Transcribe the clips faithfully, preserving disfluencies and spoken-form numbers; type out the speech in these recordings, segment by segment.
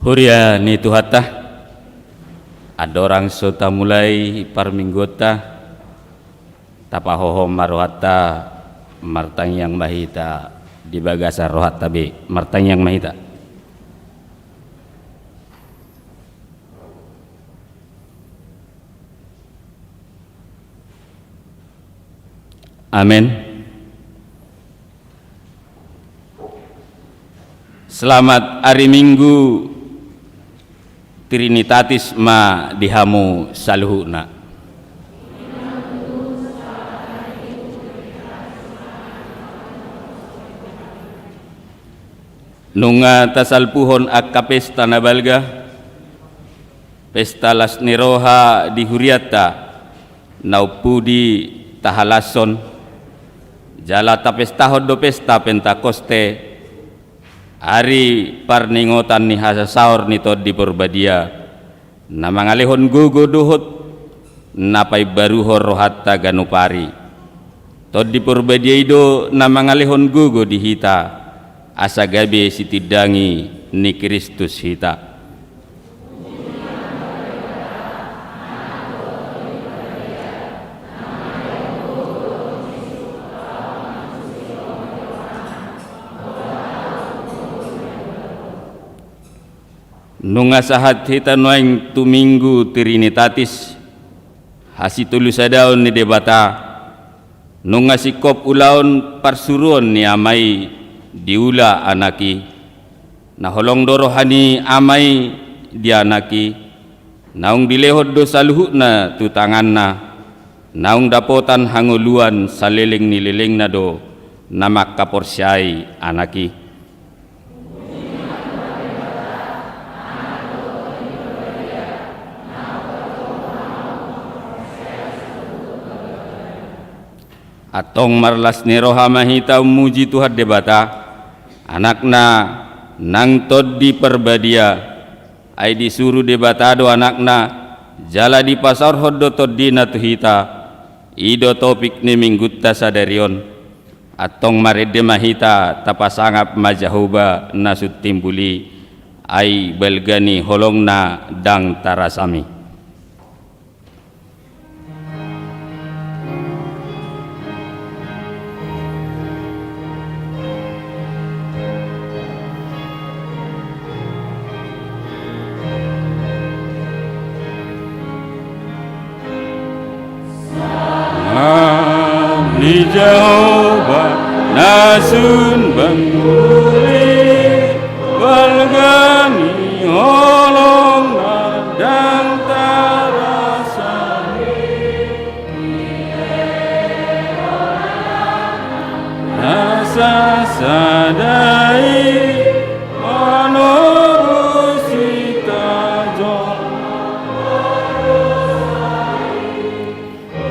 Huria ni Tuhanta, andorang so tamulai parmingguonta, tapahohom ma rohanta, martangiang ma hita di bagasan rohanta be, martangiang ma hita. Amen. Selamat ari Minggu Trinitatis ma di hamu saluhutna. Nunga tasalpuhon angka pesta na balga, pesta las ni roha di hurianta, na umpudi tahalashon, jala tapestahon do pesta Pentakoste, ari parningotan ni hasasaor ni Tondi Porbadia, na mangalehon gogo dohot na paimbaruhon rohanta ganup ari. Tondi Porbadia i do na mangalehon gogo di hita, asa gabe sitindangi ni Kristus hita. Nunga sahat hita nuaeng tu Minggu Trinitatis, hasitolusadaon ni Debata, nunga singkop ulaon parsuruon ni Ama i diula Anak i, na holong do roha ni Ama i di Anak i, naung dilehon do saluhutna tu tanganna, naung dapotan hangoluan saleleng ni lelengna do na mangkaporseai Anak i. Antong marlas ni roha ma hita ummuji Tuhan Debata, Anakna nang Tondi Porbadia, ai disuru Debata do Anakna, jala dipasaorhon do Tondina tu hita, i do topik ni Minggunta sadari on. Antong marende ma hita, tapasangap ma Jahowa na sun timbul i, ai balga ni holongna ndang tarasami. Sangap ni Jahowa na sun bangguli, balga ni holongna ndang tarasami. Na sasada i manobus hita jolo.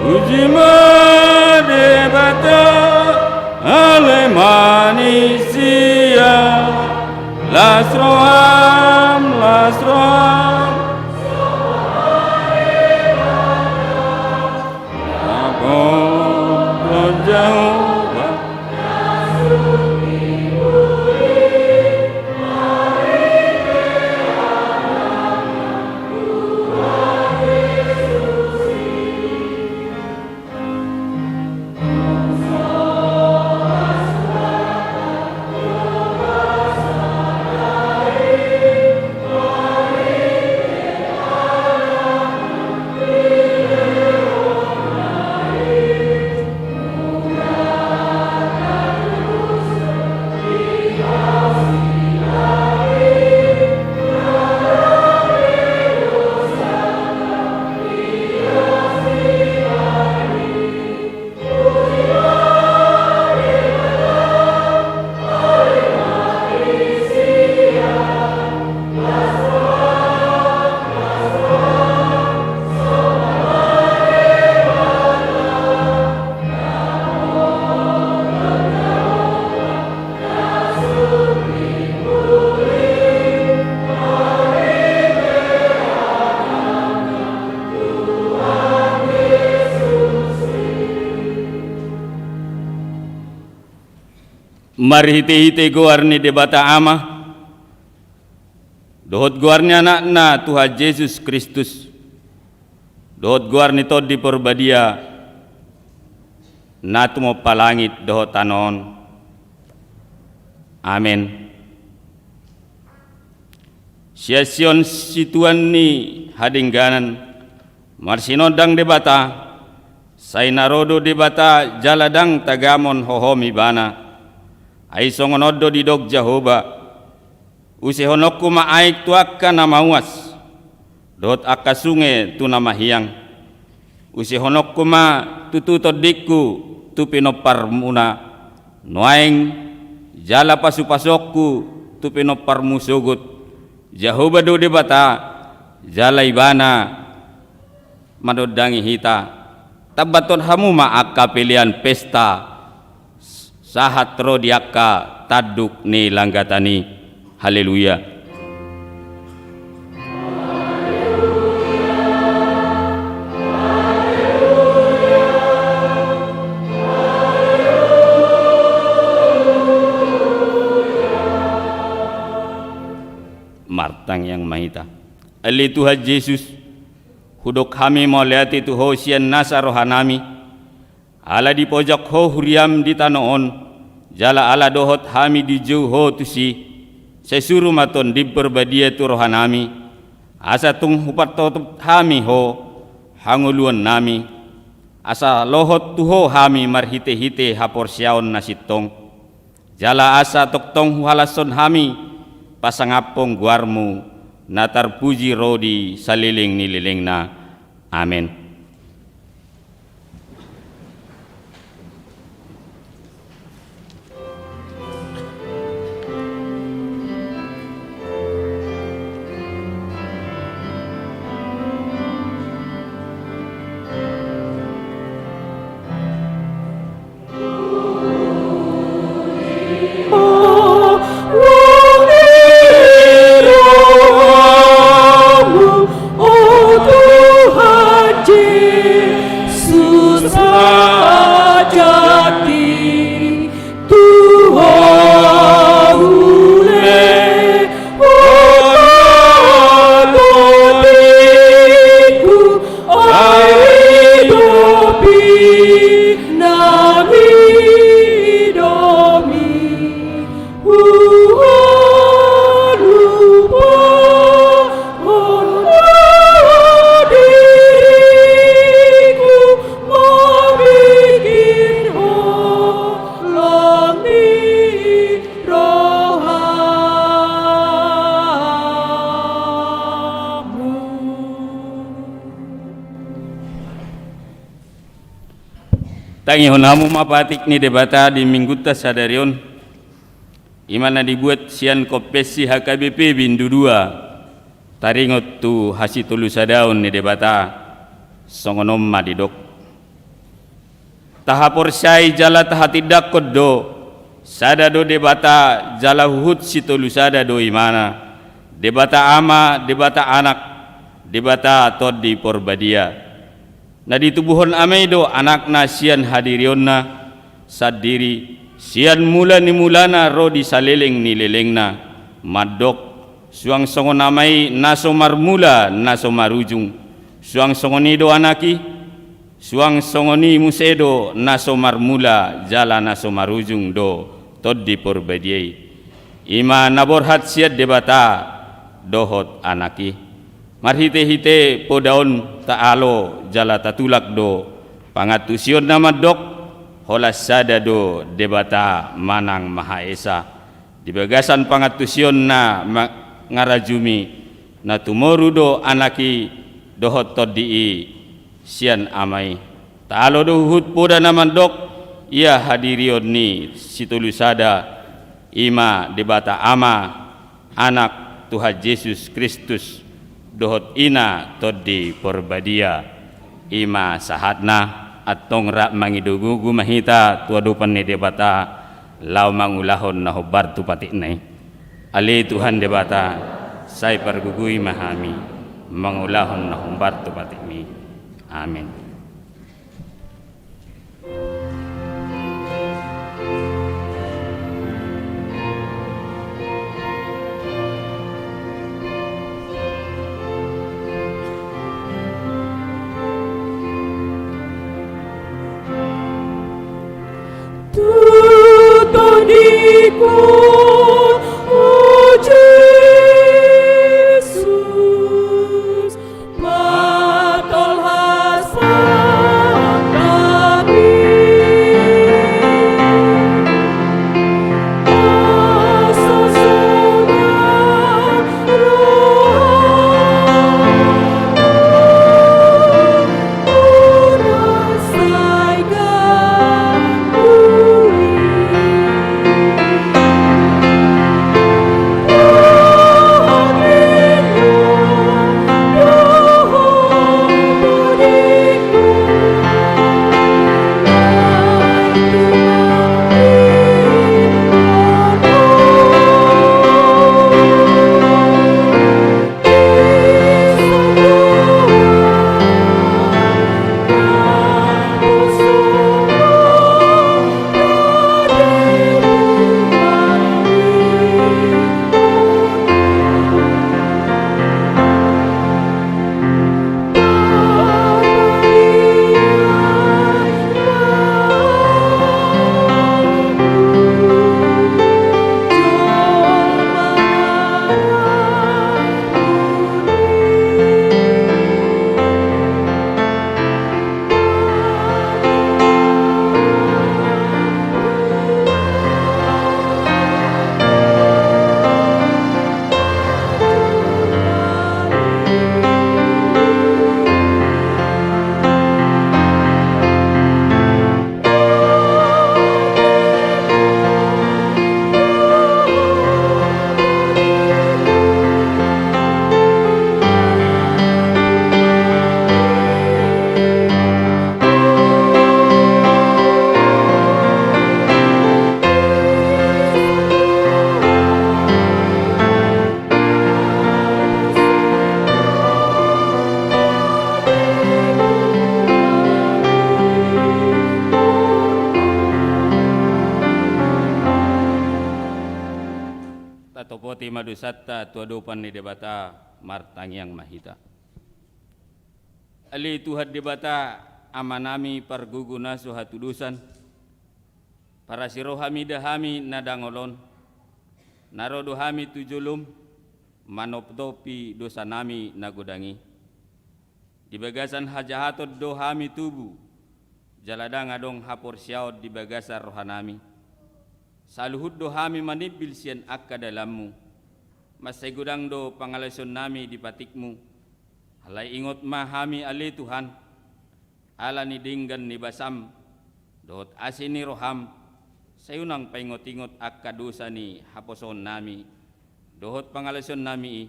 Puji ma Debata, ale manisia, las roham, las roham. Apontol Jahowa. Marhitehite goar ni Debata Ama, dohot goar ni Anakna Tuhan Jesus Kristus, dohot goar ni Tondi Porbadia, na tumompa langit dohot tano on. Amen. Sian Sion situan ni hadengganan, marsinondang Debata, sai na ro do Debata jala ndang tagamon hohom Ibana. Ai songon on do didok Jahowa: Usehononku ma aek tu angka na mauas, dohot angka sunge tu na mahiang. Usehononku ma tutu tondingku tu pinomparmuna, nuaeng jala pasupasuonku tu pinomparmu sogot. Jahowa do Debata, jala Ibana manondangi hita. Tambathon hamu ma angka pelean pesta, sahat ro di angka tanduk ni langgatan i. Haleluya. Martangiang ma hita. Ale Tuhan Jesus, hudok hami mauliate tu Ho sian nasa rohanami, ala dipojak Ho huriam di tano on, jala ala dohot hami dijou Ho tusi, sai suru ma Tondim Porbadia tu rohanami, asa tung hupartotop hami Ho hangoluannami, asa lohot tu Ho hami marhitehite haporseaon na sintong. Jala asa tongtong huhalashon hami pasangaphon goarmu na tarpuji ro di saleleng ni lelengna. Amen. Tangihon hamu ma patik ni Debata di Minggunta sadari on, i ma na dibuat sian Konvensi H K B P Bindu dua, taringot tu hasitolusadaon ni Debata, songon on ma didok. Tahaporseai jala tahatindangkon do, sada do Debata jala huhut sitolusada do Ibana, Debata Ama, Debata Anak, Debata Tondi Porbadia. Na ditubuhon Ama i do Anakna sian hadirionna sandiri, sian mula ni mulana ro di saleleng ni lelengna, mandok: Suang songon Ama i na so marmula, na so marujung, suang songon i do Anak i, suang songon i muse do na so marmula jala na so marujung do Tondi Porbadia i. I ma na borhat sian Debata dohot Anak i. Marhitehite poda on taalo jala tatulak do pangantusion na mandok: Holan sada do Debata manang Mahaesa. Di bagasan pangantusion na mangarajumi, na tumoru do Anak i dohot Tondi i sian Ama i. Taalo do huhut poda na mandok: Ia hadirion ni sitolusada, i ma Debata Ama, Anak, Tuhan Jesus Kristus, dohot i na Tondi Porbadia. I ma sahatna. Antong rap mangido gogo ma hita tu adopan ni Debata, laho mangulahon na hombar tu patikna i. Ale Tuhan Debata, sai pargogoi ma hami mangulahon na hombar tu patikmi. Amen. Dosanta tu adopan ni Debata, martangiang ma hita. Ale Tuhan Debata, Amanami pargogo na so hatudosan, parasi rohami da hami na dangol on, na ro do hami tu jolom, manoptopi dosanami na godang i. Di bagasan hajahaton do hami tubu, jala ndang adong haporseaon di bagasan rohanami. Saluhut do hami manimbil sian angka dalanmu. Mansai godang do pangalaosionnami di patikmu. Alai ingot ma hami ale Tuhan, ala ni denggan ni basam, dohot asi ni roham, sai unang paingotingot angka dosa ni haposoonnami, dohot pangalaosionnami i,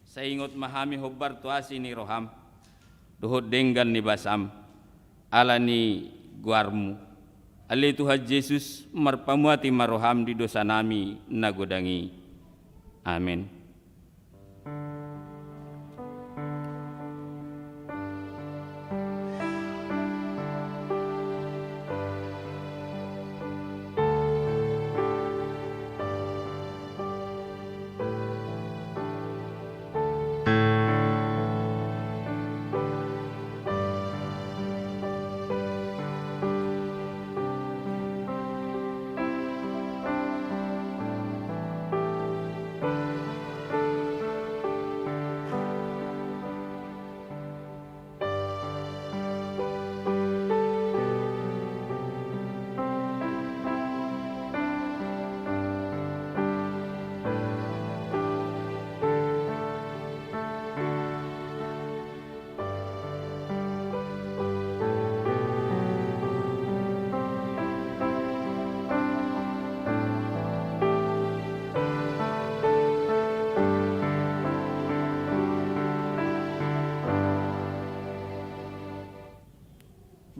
sai ingot ma hami hombar tu asi ni roham, dohot denggan ni basam, ala ni goarmu. Ale Tuhan Jesus, marpamuati ma roham di dosanami na godang i. Amen.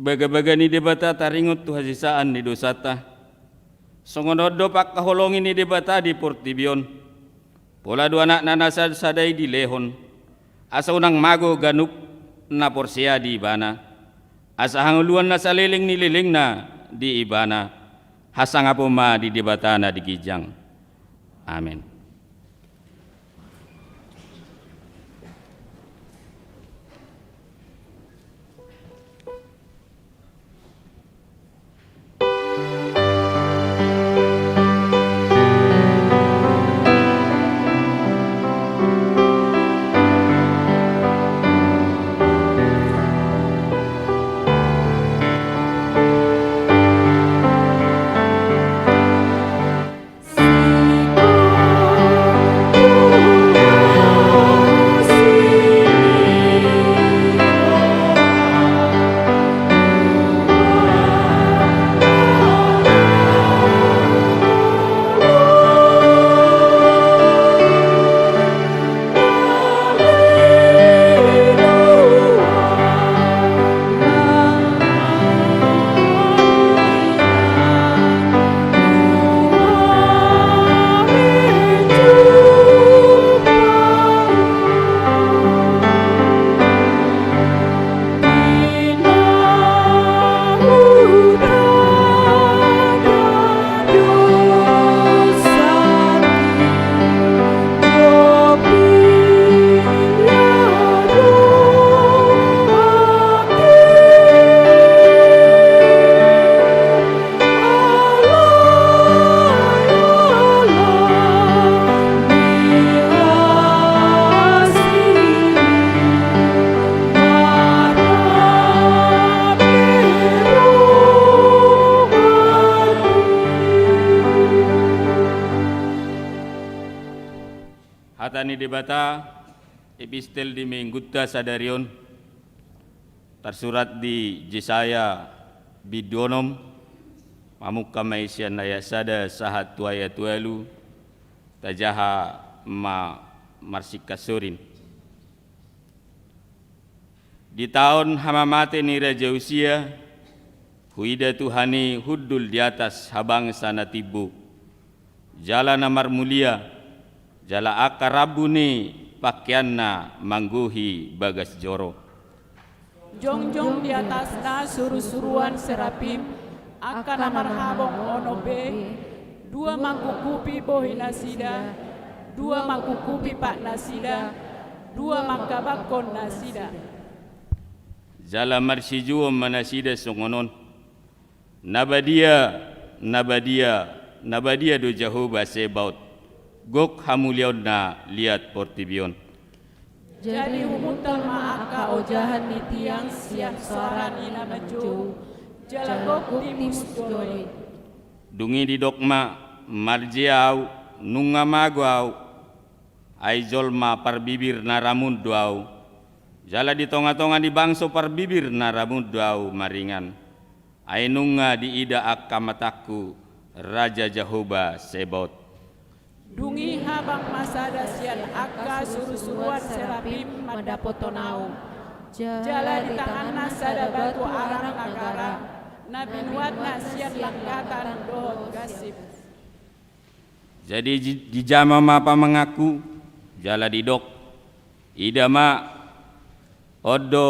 Bagabaga ni Debata taringot tu hasesaan ni dosanta. Songon on do pangkaholongi ni Debata di portibi on. Pola do Anakna na sa-, sada i dilehon, asa unang mago ganup na porsea di Ibana, asa hangoluan na saleleng ni lelengna di Ibana, hasangapon ma di Debata na di ginjang. Amen. Hata ni Debata, epistel di Minggunta sadari on, tarsurat di Jesaya bindu onom, mamungka ma i sian ayat sada sahat tu ayat ualu, tajaha ma marsingkat sorin. Di taon hamamate ni Raja Usia, huida Tuhan i hundul di atas habangsa na timbo, jala na marmulia, jala angka rambu ni pangkeanna manggohi bagas joro. Jongjong di atasna surusuruan serapim, angka na marhabong onom be, dua manggunggupi bohi nasida, dua mangkukupi patnasida, dua mangkabangkon nasida. Jala marsijuon ma nasida songon on: Na badia, na badia, na badia do Jahowa Zebaot, gok hamuliaonna liat portibi on. Jadi humuntal ma angka ojahan ni tiang sian soarani na manjou, jala gok timus jolo i. Dung i didok ma: Marjea ahu, nunga mago ahu. Ai jolma parbibir na ramun do ahu, jala di tongatonga ni bangso parbibir na ramun do ahu maringan. Ai nunga diida angka matangku Raja Jahowa Zebaot. Dung i habang ma sada sian angka surusuruan serapim mandapothon ahu. Jala di tanganna sada batu arang na gara, na binuatna sian langkatan dohot gansip. Jadi di-, dijama ma pamanganku, jala didok: Ida ma, on do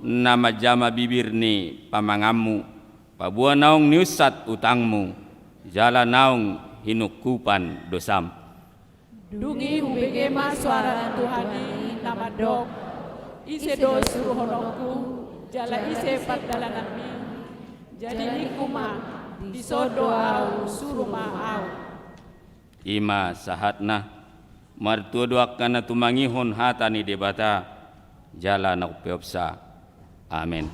na manjama bibir ni pamanganmu, paboa naung niunsat utangmu, jala naung hinungkupan dosam. Dung i hubege ma soara ni Tuhan i na mandok: Ise do suruhononku, jala ise pardalananmi? Jadi ningku ma: Dison do ahu, suru ma ahu. I ma sahatna. Martua do angka na tumangihon hata ni Debata jala na umpeopsa. Amen.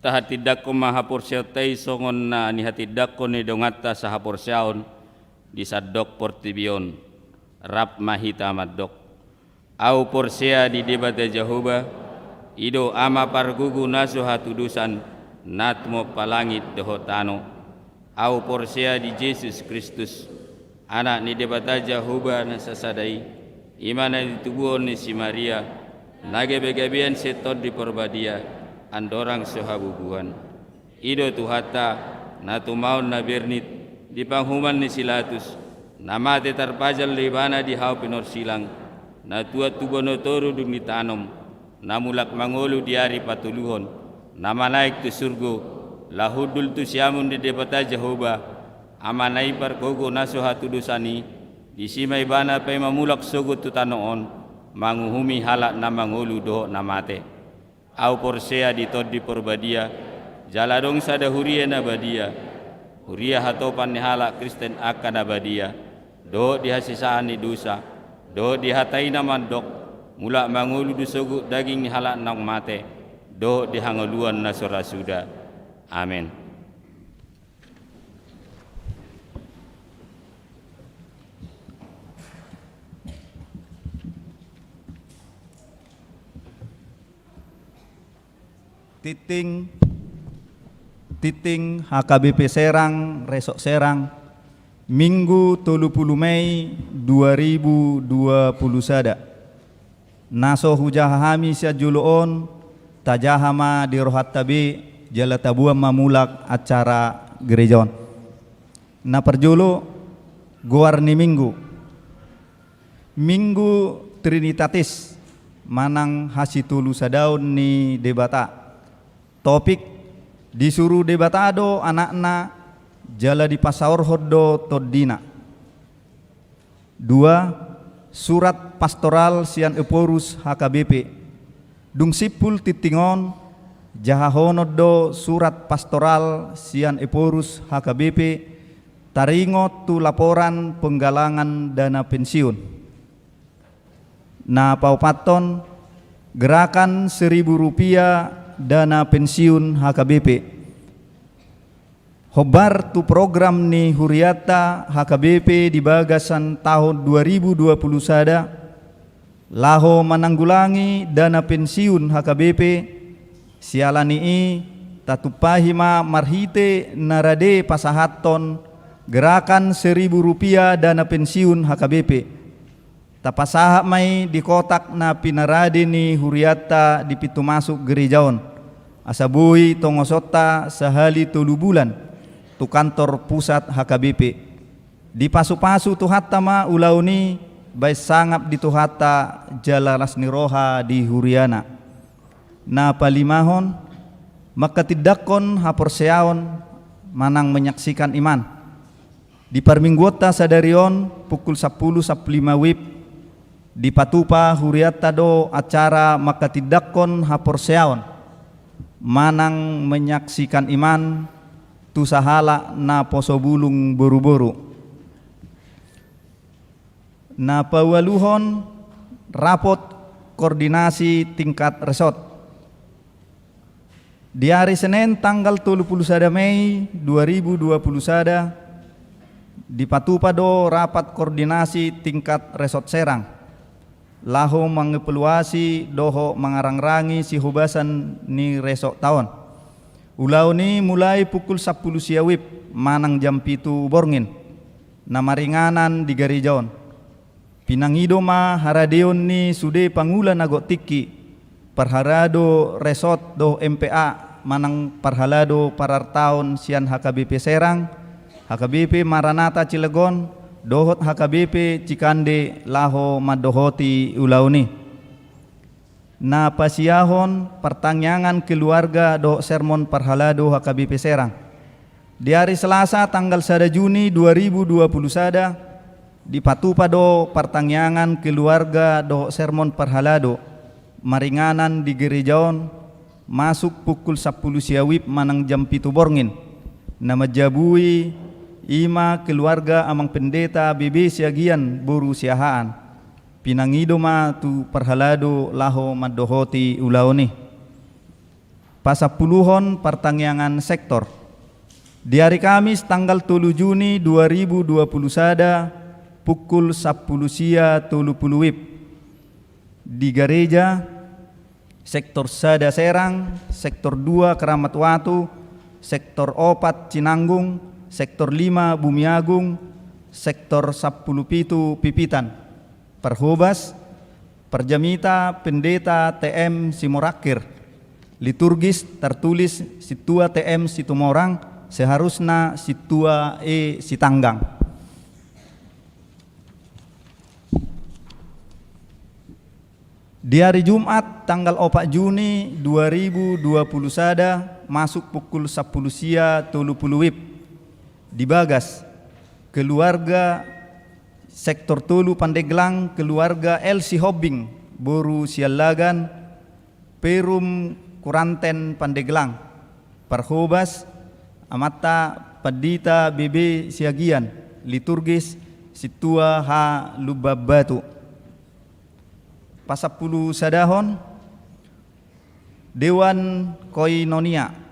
Tahatindangkon ma haporseaonta i songon na nihatindangkon ni donganta sahaporseaon di sandok portibi on. Rap ma hita mandok: Ahu porsea di Debata Jahowa, i do Ama pargogo na so hatudosan, na tumompa langit dohot tano. Ahu porsea di Jesus Kristus, Anak ni Debata Jahowa na sasada i, i ma na ditubuhon ni si Maria, na gabegabean sian Tondi Porbadia, andorang so habubuhan. I do Tuhanta, na tumaon na bernit di panguhuman ni si Latus, na mate tarpajal do Ibana di hau pinorsilang, na tuat tu banua toru dung ditanom, na mulak mangolu di ari patoluhon, na manaek tu surgo, laho hundul tu siamun ni Debata Jahowa, Amana i pargogo na so hatudosan i. Disi ma Ibana paima mulak sogot tu tano on, manguhumi halak na mangolu dohot na mate. Ahu porsea di Tondi Porbadia, jala adong sada huria na badia, huria hatopan ni halak Kristen angka na badia, dohot di hasesaan ni dosa, dohot di hata i na mandok, mulak mangolu do sogot daging ni halak naung mate, dohot di hangoluan na so ra suda. Amen. Tintin, tintin H K B P Serang, Resort Serang, Minggu tolu pulu Mei dua ribu dua pulu sada. Na so hujaha hami sian jolo on, tajaha ma di rohanta be, jala taboan ma mulak acara gereja on. Na parjolo, goar ni Minggu. Minggu Trinitatis manang hasitolusadaon ni Debata. Topik: Disuru Debata do Anakna, jala dipasaorhon do TondiNa. Dua, surat pastoral sian Ephorus H K B P. Dung simpul tingting on, jahahonon do surat pastoral sian Ephorus H K B P, taringot tu laporan penggalangan dana pensiun. Na paopathon, gerakan seribu rupiah dana pensiun H K B P. Hombar tu program ni hurianta H K B P di bagasan taon dua ribu dua puluh sada, laho mananggulangi dana pensiun H K B P, siala ni i tatumpahi ma marhite na rade pasahathon gerakan seribu rupiah dana pensiun H K B P. Tapasahat ma i di kotak na pinarade ni hurianta di pintu masuk gereja on, asa boi tongosonta sahali tolu bulan tu kantor pusat H K B P. Dipasupasu Tuhanta ma ulaon i, baen sangap di Tuhanta jala las ni roha di huriaNa. Na palimahon, mangkatindangkon haporseaon manang menyaksikan iman. Di parmingguonta sadari on, pukul sampulu sampulu lima wib, dipatupa hurianta do acara mangkatindangkon haporseaon manang menyaksikan iman tu sahalak na poso bulung boruboru. Na paualuhon, rapot koordinasi tingkat resort. Di ari Senen tanggal tolu pulu sada Mei dua ribu dua pulu sada, dipatupa do rapat koordinasi tingkat resort Serang, laho mangevaluasi dohot mangarangrangi sihobasan ni resortta on. Ulaon i mulai pukul sampulu sia wib manang jam pitu borngin, na maringanan di gareja on. Pinangido ma haradeon ni sude pangula na gok tingki, parhalado resort dohot M P A manang parhalado parartaon sian H K B P Serang, H K B P Maranatha Cilegon, dohot H K B P Cikande laho mandohoti ulaon i. Na pasiahon, partangiangan keluarga dohot sermon parhalado H K B P Serang. Di ari Selasa tanggal sada Juni dua ribu dua pulu sada, dipatupa do partangiangan keluarga dohot sermon parhalado maringanan di gareja on, masuk pukul sampulu sia wib manang jam pitu borngin. Na manjabui i ma keluarga Amang Pendeta B B Siagian boru Siahaan. Pinangido ma tu parhalado laho mandohoti ulaon i. Pasampuluhon, partangiangan sektor. Di ari Kamis tanggal tolu Juni dua ribu dua pulu sada, pukul sampulu sia tolu pulu wib, di gareja, sektor sada Serang, sektor dua Keramat Watu, sektor opat Cinanggung, sektor lima Bumiagung, sektor sampulu pitu Pipitan. Parhobas, parjamita Pendeta T M Simorangkir. Liturgis tertulis Sintua T M Situmorang, seharusnya Sintua E Sitanggang. Di ari Jumat tanggal opat Juni dua ribu dua pulu sada, masuk pukul sampulu sia tolu pulu wib, di bagas, keluarga sektor tolu Pandeglang, keluarga L Sihombing boru Siallagan, Perum Kuranten Pandeglang. Parhobas, amanta Pandita B B Siagian. Liturgis, Sintua H Lumban Batu. Pasampulu sadahon, Dewan Koinonia.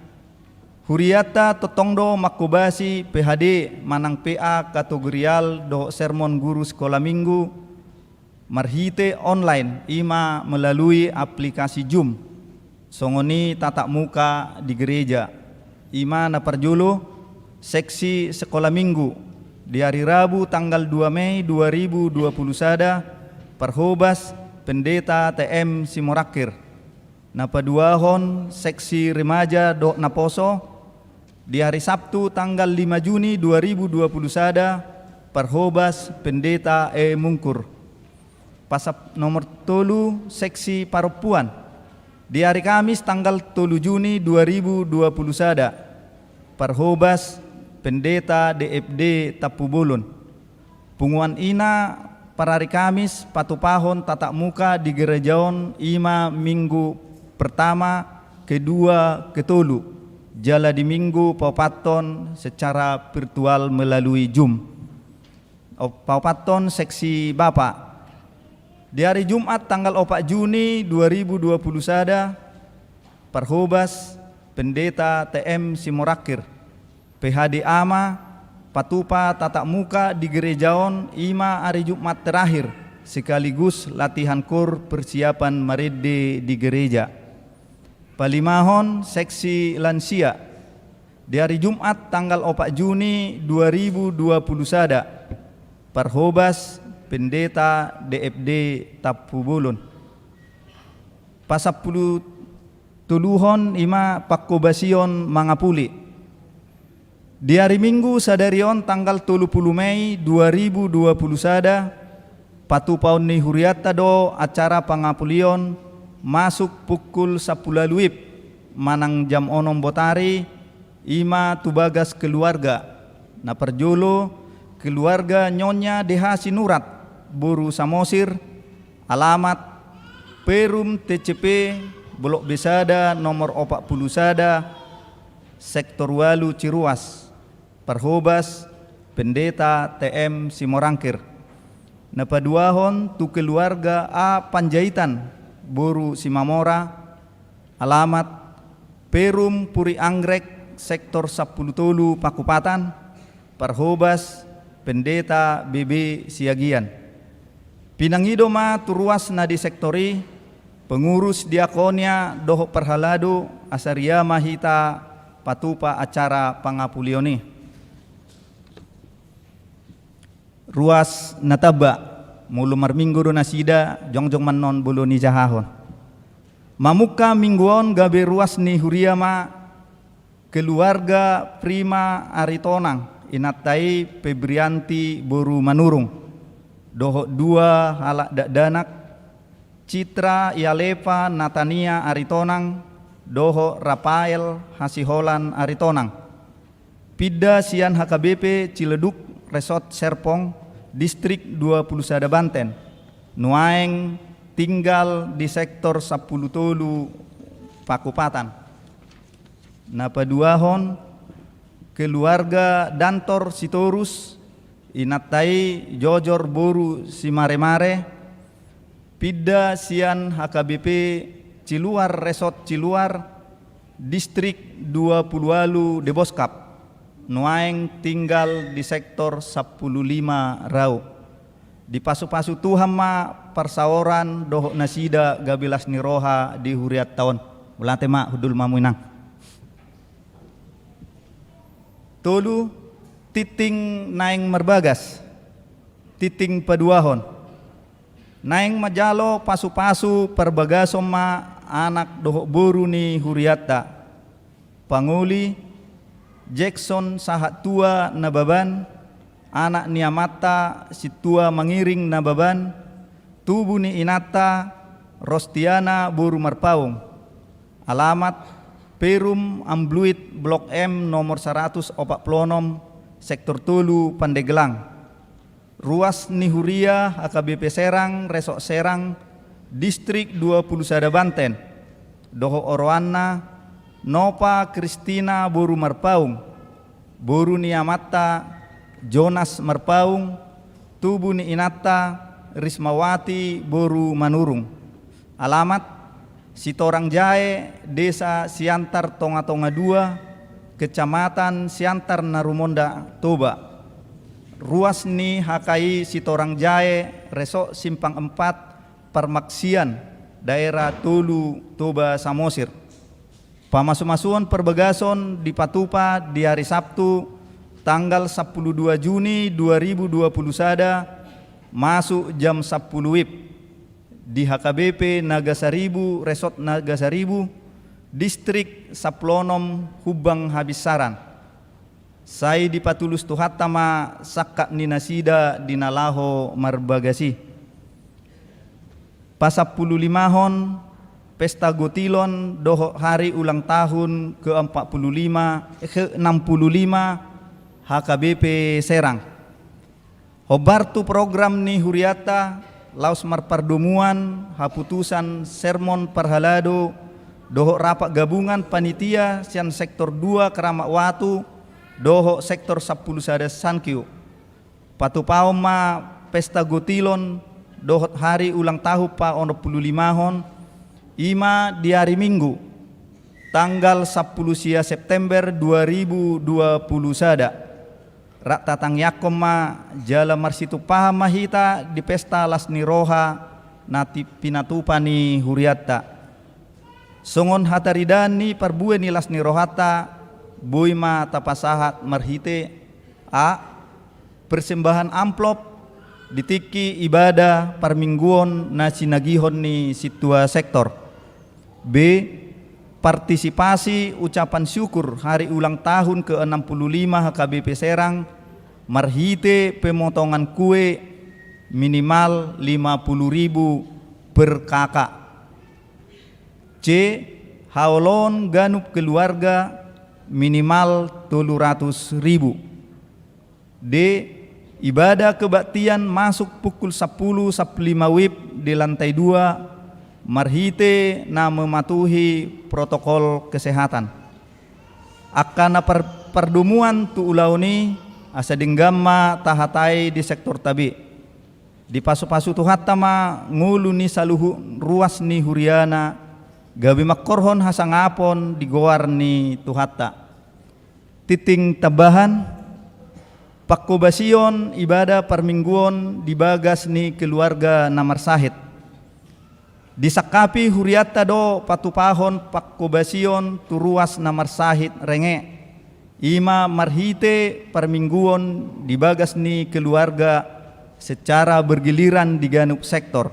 Hurianta tongtong do manghobasi P H D manang P A kategorial dohot sermon guru sekolah minggu marhite online, i ma melalui aplikasi Zoom, songon i tatap muka di gereja. I ma na parjolo, seksi sekolah minggu, di ari Rabu tanggal dua Mei dua ribu dua pulu sada, parhobas Pendeta T M Simorangkir. Na paduahon, seksi remaja dohot naposo, di ari Sabtu tanggal lima Juni dua ribu dua pulu sada, parhobas Pendeta E Mungkur. Pasap nomor tolu, seksi parompuan. Di hari Kamis tanggal tolu Juni dua ribu dua puluh sada, parhobas Pendeta D F D Tampubolon. Punguan ina parari Kamis patupahon tatap muka di gereja on, ima minggu pertama, kedua, ketolu, jala di minggu paopathon secara virtual melalui Zoom. Op-, paopathon seksi bapa. Di hari Jumat tanggal opat Juni dua ribu dua puluh sada, parhobas Pendeta T M Simorangkir, P H D ama, patupa tatap muka di gereja on, ima hari Jumat terakhir sekaligus latihan kor persiapan marende di gereja. Palimahon, seksi lansia. Di hari Jumat tanggal opat Juni dua ribu dua puluh sada, parhobas Pendeta D F D Tampubolon. Pasampulu toluhon, ima panghobasion mangapuli. Di hari Minggu sadari on tanggal tolu pulu Mei dua ribu dua puluh sada, patupaon ni hurianta do acara pangapulion masuk pukul sampulu ualu WIB, manang jam onom botari, ima tu bagas keluarga. Na parjolo, keluarga Nyonya D H Sinurat, boru Samosir, alamat Perum T C P, Blok B sada, nomor opat pulu sada, sektor ualu, Ciruas. Parhobas Pendeta T M Simorangkir. Na paduahon tu keluarga A Panjaitan, boru Simamora, alamat Perum Puri Anggrek, sektor sampulu tolu, Pakupatan, parhobas Pendeta B B Siagian. Pinangido ma tu ruas na di sektor i, pengurus, diakonia dohot parhalado, asa ria ma hita patupa acara pangapulion i. Ruas na tamba, molo marminggu do nasida, jongjong ma annon bolon i jahahon. Mamungka minggu on gabe ruas ni huria ma keluarga Prima Aritonang, inanta i Febrianti boru Manurung, dohot dua halak dakdanak, Citra Yalefa Natania Aritonang dohot Rafael Hasiholan Aritonang. Pinda sian H K B P Ciledug, Resort Serpong, Distrik dua pulu sada Banten. Nuaeng tinggal di sektor sampulu tolu, Pakupatan. Na paduahon, keluarga Dantor Sitorus, inanta i Jojor boru Simaremare, pinda sian H K B P Ciluar, Resort Ciluar, Distrik dua pulu ualu, Deboskap, nuaeng tinggal di sektor sampulu lima Rau. Dipasupasu Tuhan ma parsaoran dohot nasida gabe las ni roha di hurianta on. Mauliate ma, hundul ma hamu, Inang. Tolu, tingting naeng marbagas. Tingting paduahon. Naeng manjalo pasupasu parbagason ma anak dohot boru ni hurianta. Pangoli, Jackson Sahattua Nababan, anak ni amanta Sintua Mangiring Nababan, tubu ni inanta Rostiana boru Marpaung. Alamat Perum Ambluit, Blok M, nomor saratus opat pulu onom, sektor tolu, Pandeglang. Ruas ni huria H K B P Serang, Resort Serang, Distrik dua pulu sada Banten. Dohot oroanna, Nova Kristina boru Marpaung, boru ni amanta Jonas Marpaung, tubu ni inanta Rismawati boru Manurung. Alamat Sitorang Jae, Desa Siantar Tonga-tonga dua, Kecamatan Siantar Narumonda, Toba. Ruas ni H K I Sitorang Jae, Resort Simpang Empat, Parmaksian, Daerah Tolu, Toba Samosir. Pamasumasuon parbagason dipatupa di ari Sabtu, tanggal sampulu dua Juni dua ribu dua pulu sada, masuk jam sampulu WIB, di H K B P Nagasaribu, Resort Nagasaribu, Distrik sampulu onom, Humbang Habinsaran. Sai dipatulus Tuhanta ma sangkap ni nasida di na laho marbagas i. pasampululimahon pesta gotilon dohot hari ulang tahun ke empat puluh lima, ke enam puluh lima H K B P Serang. Hombar tu program ni hurianta, laos marpardomuan haputusan sermon parhalado dohot rapat gabungan panitia sian sektor dua Keramat Watu dohot sektor sampulu sada Sangkio. Patupaon ma pesta gotilon dohot hari ulang tahun paonom puluh limahon, i ma di ari Minggu, tanggal sampulu sia September dua ribu dua puluh sada. Rap tatangiangkon ma jala marsitumpahan ma hita di pesta las ni roha na ti-, pinatupa ni hurianta. Songon hataridaan ni parbue ni las ni rohanta, boi ma tapasahat marhite: A, persembahan amplop di tingki ibadah parmingguon na sinagihon ni sintua sektor. B, partisipasi ucapan syukur hari ulang tahun ke enam puluh lima H K B P Serang marhite pemotongan kue minimal lima puluh ribu per K K. C, haoloon ganup keluarga minimal tolu ratus ribu. D, ibadah kebaktian masuk pukul sampulu sampulu lima WIB di lantai dua, marhite na mematuhi protokol kesehatan. Angka na par-, pardomuan tu ulaon i, asa denggan ma tahatai di sektorta be. Dipasupasu Tuhanta ma ngolu ni saluhut ruas ni huriana, gabe mangkorhon hasangapon di goar ni Tuhanta. Tingting tambahan, pangkobasion ibadah parmingguon di bagas ni keluarga na marsahit. Disangkapi hurianta do patupahon pangkobasion tu ruas na marsahit renge, i ma marhite parmingguon di bagas ni keluarga secara bergiliran di ganup sektor.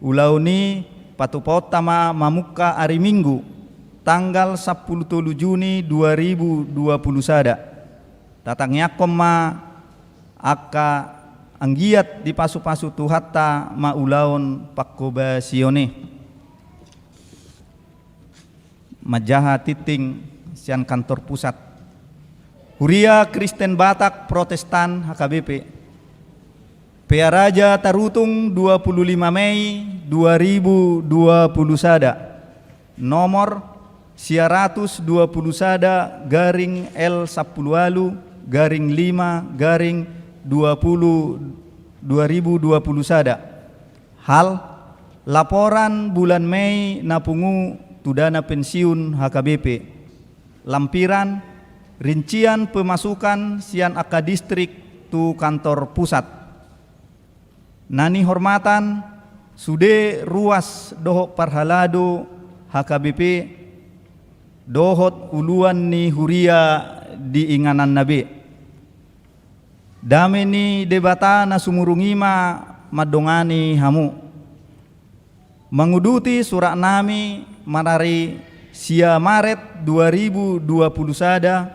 Ulaon i patupaonta ma mamungka ari Minggu, tanggal sampulu tolu Juni dua ribu dua puluh sada. Tatangiangkon ma angka anggiat dipasupasu Tuhanta ma ulaon pangkobasion i. Manjaha tingting sian kantor pusat. Huria Kristen Batak Protestan H K B P. Pearaja Tarutung, dua puluh lima Mei dua ribu dua puluh sada. Nomor sia ratus dua puluh sada garing L sampulu ualu garing lima garing dua puluh, dua ribu dua puluh sada. Hal, laporan bulan Mei na pungu tu dana pensiun H K B P. Lampiran, rincian pemasukan sian angka distrik tu kantor pusat. Na nihormatan, sude ruas dohot parhalado H K B P dohot uluan ni huria di ingananna be. Dame ni Debata na sumurung i ma mandongani hamu. Manguduti suratnami marari sia Maret dua ribu dua puluh sada,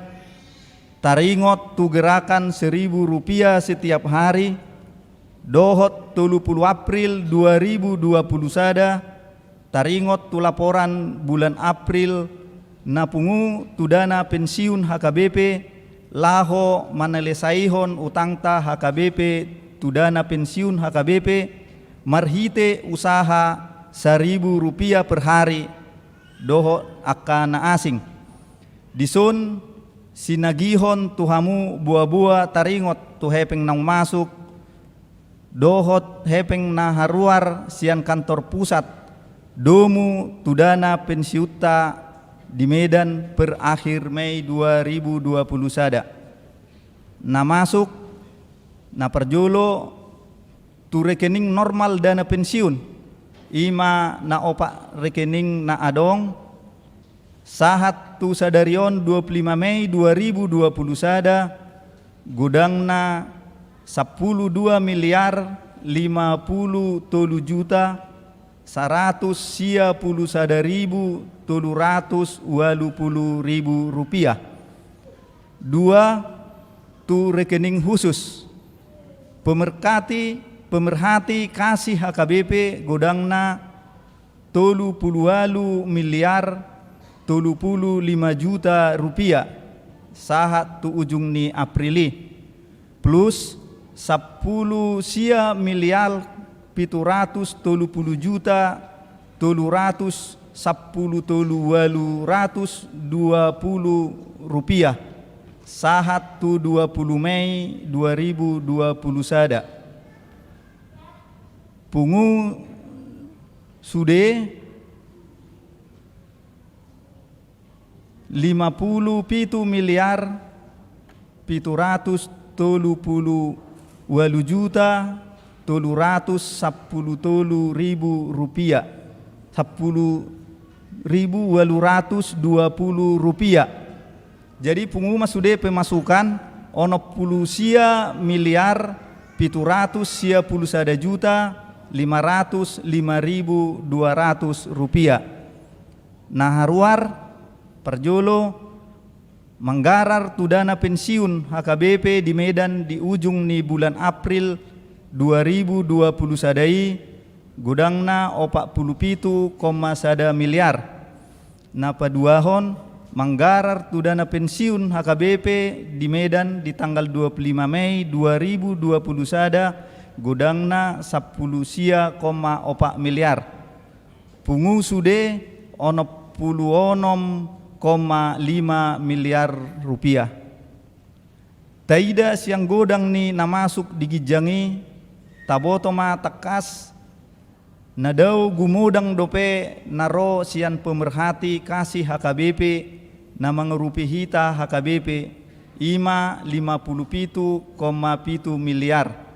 taringot tu gerakan seribu rupiah setiap hari, dohot tolu puluh April dua ribu dua puluh sada, taringot tu laporan bulan April na pungu tu dana pensiun H K B P, laho manalesaihon utangta H K B P tu dana pensiun H K B P, marhite usaha saribu rupiah per hari, dohot angka na asing. Dison sinagihon tu hamu boa-boa taringot tu hepeng naung masuk, dohot hepeng na haruar sian kantor pusat, domu tu dana pensiunta di Medan per akhir Mei dua ribu dua puluh sada. Na masuk, na parjolo, tu rekening normal dana pensiun, i ma na opat rekening na adong, sahat tu sadari on dua puluh lima Mei dua ribu dua puluh sada, godangna sampulu dua miliar lima puluh tolu juta saratus sia puluh sada ribu tolu ratus ualu puluh ribu rupiah. Dua, tu rekening khusus. Pemerkati Pemerhati kasih H K B P godangna tolu pulu ualu miliar tolu pulu lima juta rupiah sahat tu ujung ni April i, plus sampulu sia miliar pitu ratus tolu pulu juta tolu ratus sampulu tolu ualu ratus dua pulu rupiah sahat tu dua pulu Mei dua ribu dua pulu sada. Pungu sude lima pulu pitu miliar pitu ratus tolu pulu ualu juta tolu ratus sampulu tolu ribu rupiah, sampulu ribu ualu ratus dua pulu rupiah. Jadi pungu ma sude pemasukan onom pulu sia miliar pitu ratus sia pulu sada juta lima ratus lima ribu dua ratus rupiah. Na haruar, parjolo, manggarar tu dana pensiun H K B P di Medan di ujung ni bulan April dua ribu dua pulu sada i godangna opat pulu pitu koma sada miliar. Na paduahon, manggarar tu dana pensiun H K B P di Medan di tanggal dua pulu lima Mei dua ribu dua pulu sada godangna sampulu sia koma opat miliar. Pungu sude onom pulu onom koma lima miliar rupiah. Taida sian godang ni na masuk di ginjang i, taboto ma tangkas na dao gumodang dope na ro sian pemerhati kasih H K B P na mangurupi hita H K B P, i ma lima pulu pitu koma pitu miliar.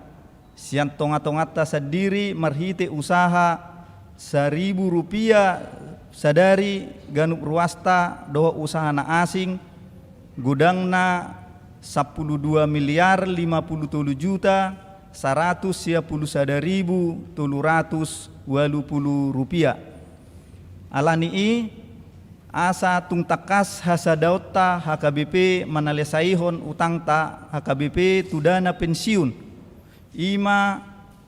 Sian tongatonganta sandiri marhite usaha saribu rupiah sadari ganup ruasta dohot usaha na asing, godangna sampulu dua miliar lima pulu tolu juta saratus sia pulu sada ribu tolu ratus ualu pulu rupiah. Alani i, asa tung tangkas hasadaonta H K B P manalesaihon utangta H K B P tu dana pensiun, i ma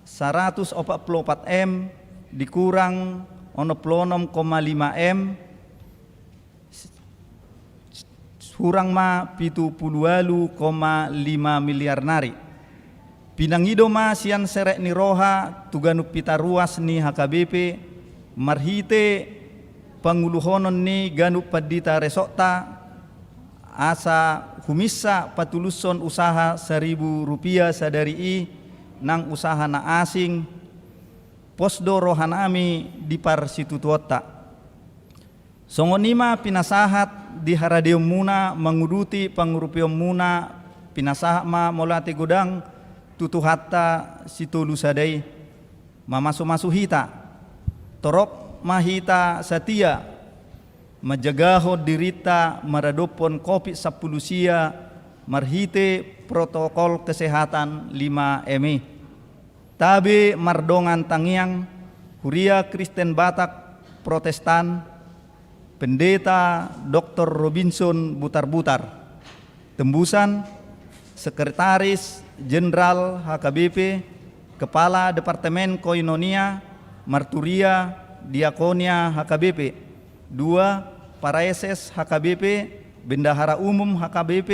saratus opat pulu opat M dikurang onom pulu onom koma lima M, hurang ma pitu pulu ualu koma lima miliar nari. Pinangido ma sian serep ni roha tu ganup hita ruas ni H K B P marhite panguluhonon ni ganup pandita resortta, asa huminsa patulushon usaha saribu rupiah sadari i nang usaha na asing, pos do rohanami di parsitutuonta. Songon i ma pinasahat di haradeonmuna manguduti pangurupionmuna, pinasahat ma mauliate godang tu Tuhanta sitolu sada i. Mamasumasu hita. Torop ma hita satia manjagahon dirinta maradophon Covid sampulu sia marhite protokol kesehatan lima M i. Tabe mardongan tangiang, Huria Kristen Batak Protestan, Pendeta Doktor Robinson Butarbutar, Tembusan, Sekretaris Jenderal H K B P, Kepala Departemen Koinonia, Marturia, Diakonia H K B P. Dua, Paraeses H K B P, Bendahara Umum H K B P,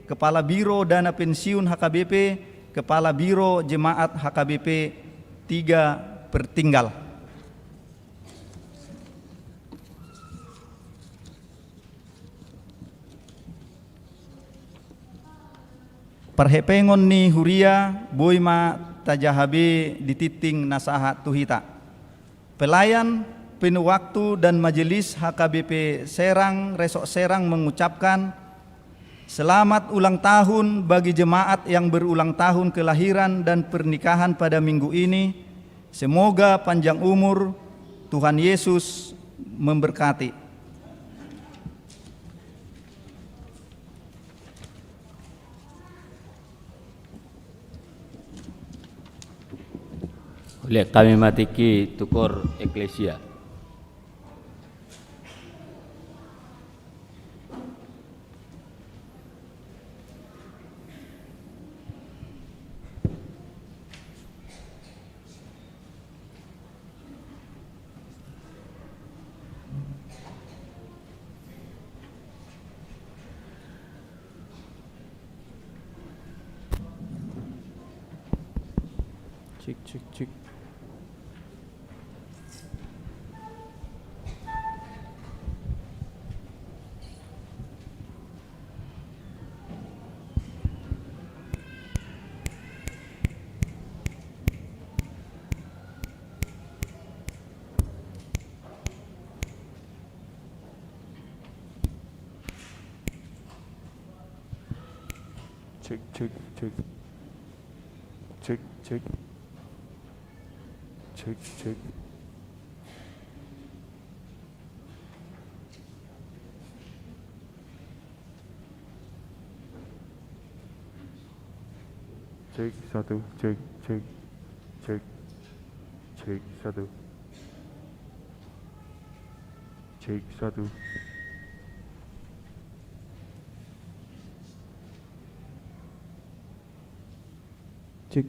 Kepala Biro Dana Pensiun H K B P, Kepala Biro Jemaat H K B P. Tiga, Pertinggal. Parhepengon ni huria, boi ma tajaha be di tingting na sahat tu hita. Pelayan penuh waktu dan Majelis H K B P Serang, Resort Serang mengucapkan selamat ulang tahun bagi jemaat yang berulang tahun kelahiran dan pernikahan pada minggu ini. Semoga panjang umur, Tuhan Yesus memberkati. Hulehon hami ma tingki tu koor eklesia. Cek, cek, cek. Cek, cek, cek. Cek, cek. Cek, cek. Cek, satu, cek, cek, cek, cek, satu. Cek, satu. Cek.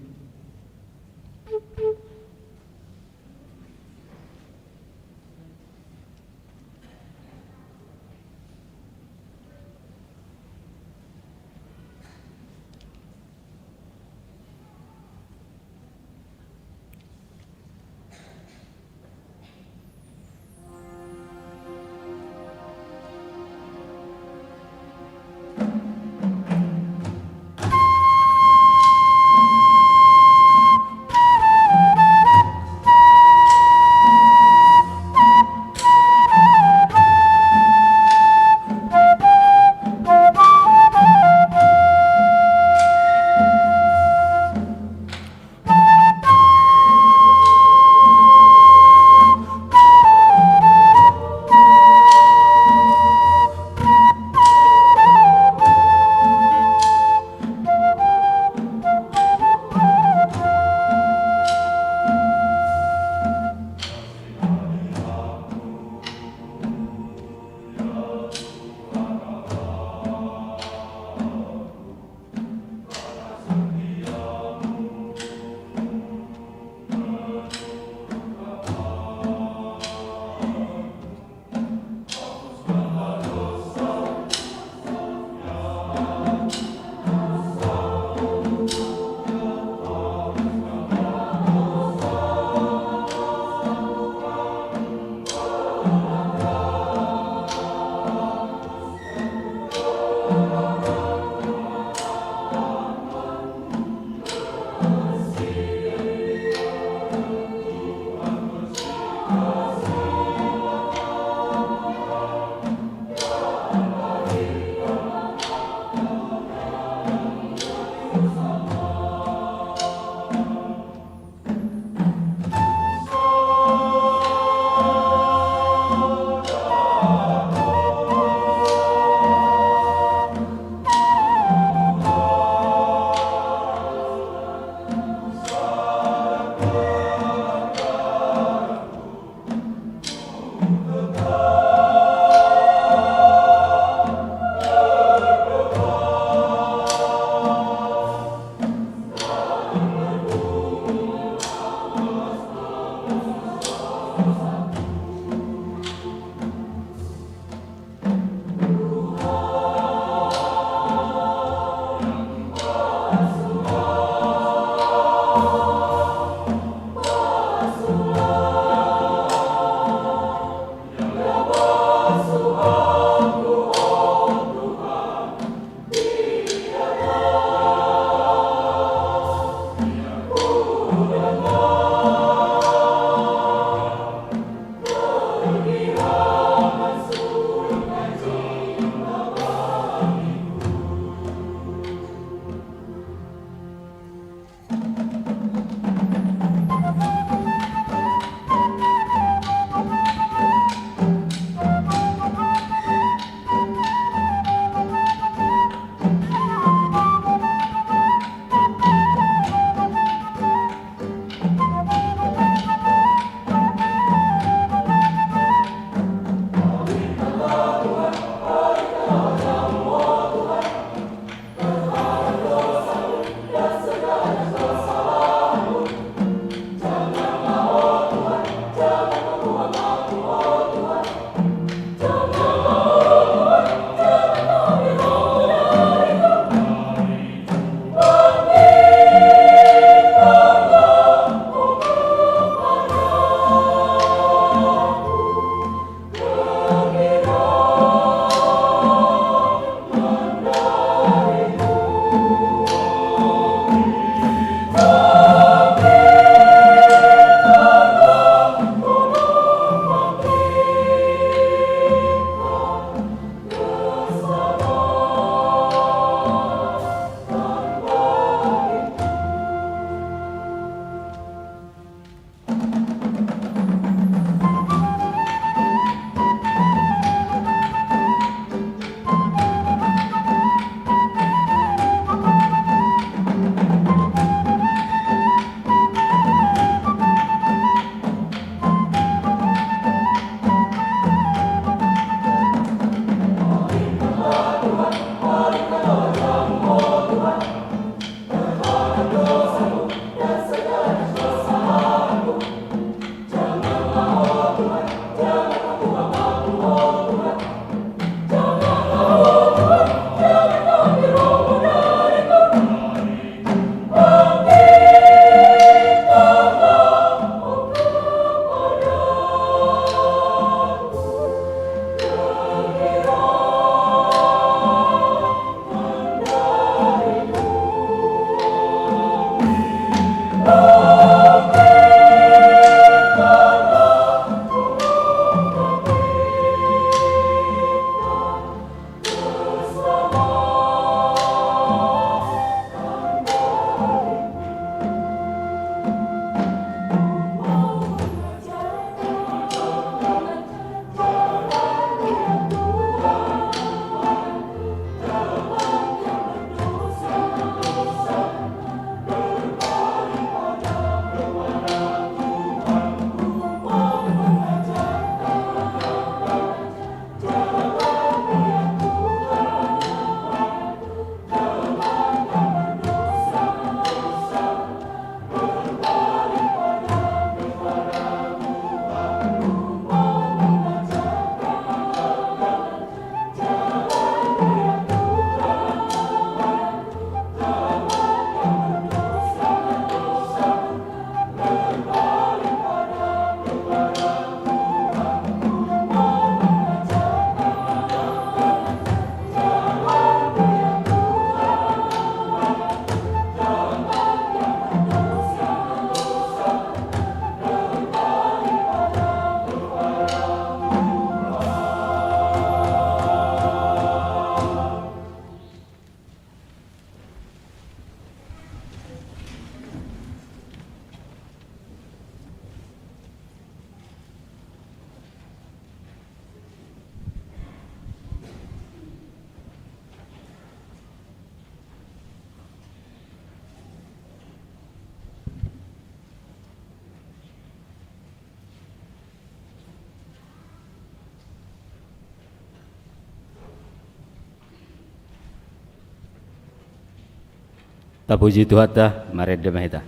Tapuji Tuhanta, marende ma hita.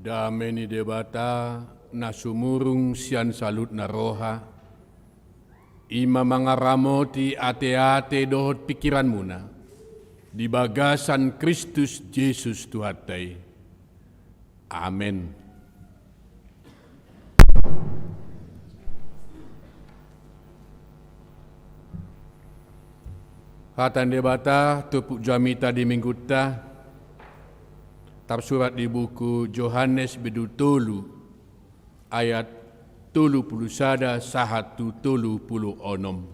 Dame ni Debata, na sumurung sian saluhutna roha, i ma mangaramoti ateate dohot pingkiranmuna di bagasan Kristus Jesus Tuhanta i. Amen. Hata ni Debata, turpuk jamita di Minggunta, tarsurat di buku Johannes bindu tolu, ayat tolu pulu sada sahat tu tolu pulu onom.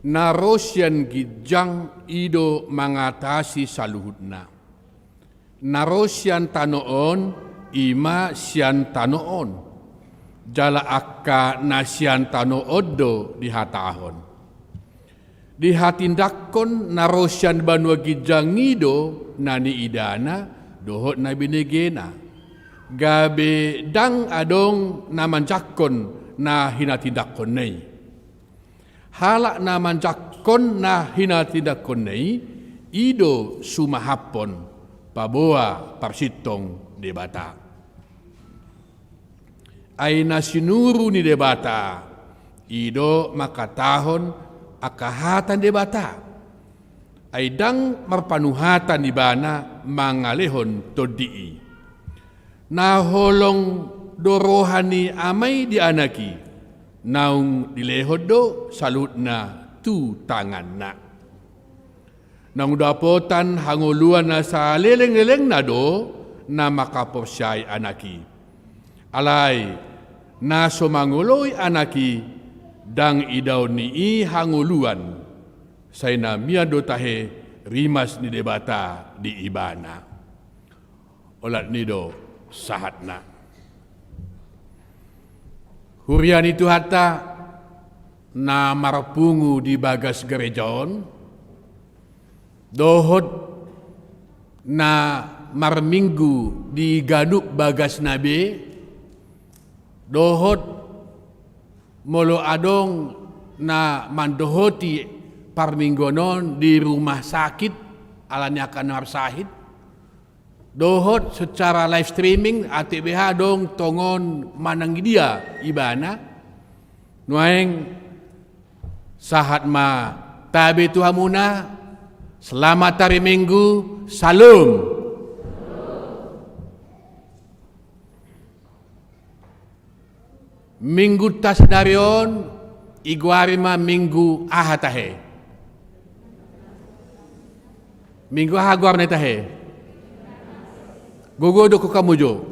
Na ro sian ginjang i do mangatasi saluhutna. Na ro sian tano on, i ma sian tano on. Jala angka na sian tano on do dihatahon. Dihatindanghon na ro sian banua ginjang i do na niidana dohot na binegena. Gabe ndang adong na manjangkon na hinatindanghonna i. Halak na manjangkon na hinatindanghonna i, i do sumahaphon paboa parsintong Debata. Ai na sinuru ni Debata, i do mangkatahon angka hata ni Debata. Ai ndang marpanuhatan ibana mangalehon tondi i. Na holong do roha ni Ama i di Anak i, naung dilehon do saluhutna tu tanganna. Naung dapotan hangoluan na salelenglelengna do na mangkaporseai Anak i. Alai na so mangoloi Anak i, ndang idaon ni i hangoluan, sai na mian do tahe rimas ni Debata di ibana. Olat ni do sahatna. Huria ni Tuhanta na marpungu di bagas gareja on, dohot na marminggu di ganup bagasna be, dohot molo adong na mandohoti parmingguon on di rumah sakit, ala ni angka na marsahit, dohot secara live streaming, A T B H adong tongon manang di dia ibana. Nuaeng sahat ma tabe tu hamuna, selamat hari Minggu, Shalom. Minggunta sadari on, igoari ma minggu aha tahe? Minggu aha goarna i tahe? Gogo do hamu jo.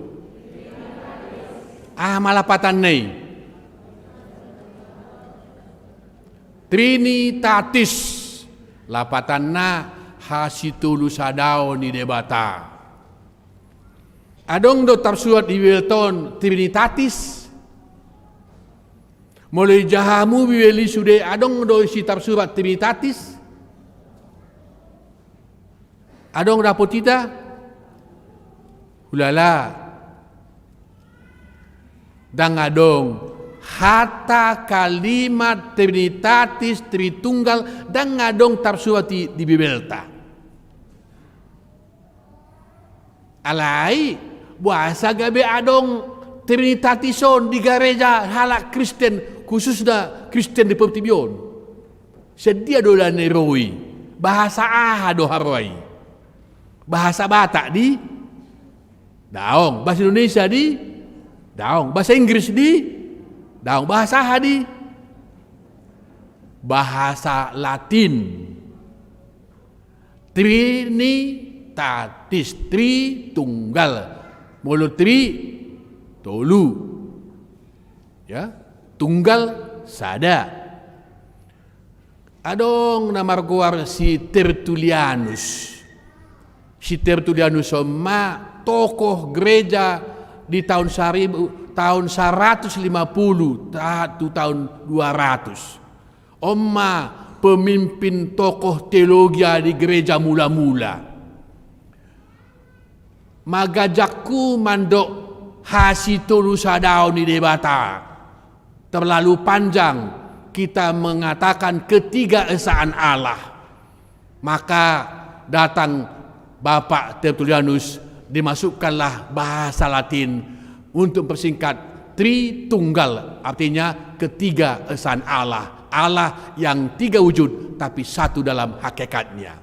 Aha ma lapatanna i? Trinitatis. Lapatanna hasitolusadaon ni Debata. Adong do tarsurat di Bibelta on Trinitatis? Molo ijajah hamu Bibel i sude, adong do disi tarsurat Trinitatis? Adong dapot hita? Hulala. Ndang adong hata kalimat Trinitatis, Tritunggal, ndang adong tarsurat di, di Bibelta. Alai, boasa gabe adong Trinitatis on di gareja halak Kristen, khususna Kristen di portibi on? Sian dia do na ro i? Bahasa aha do haroa i? Bahasa Batak di? Daong. Bahasa Indonesia di? Daong. Bahasa Inggris di? Daong. Bahasa aha di? Bahasa Latin. Trinitatis, Tritunggal. Molo tri, tolu. Ya, tunggal, sada. Adong na margoar si Tertulianus. Si Tertulianus on ma tokoh gereja di tahun saribu, tahun saratus lima puluh, ta-, tu tahun dua ratus. On ma pemimpin tokoh teologia di gereja mula-mula. Manjangkon mandok hasitolusadaon ni Debata. Terlalu panjang kita mengatakan ketigaesaan Allah. Maka datang Bapak Tertulianus, dimasukkanlah bahasa Latin untuk mempersingkat Tritunggal, artinya ketigaesaan Allah. Allah yang tiga wujud, tapi satu dalam hakikatnya.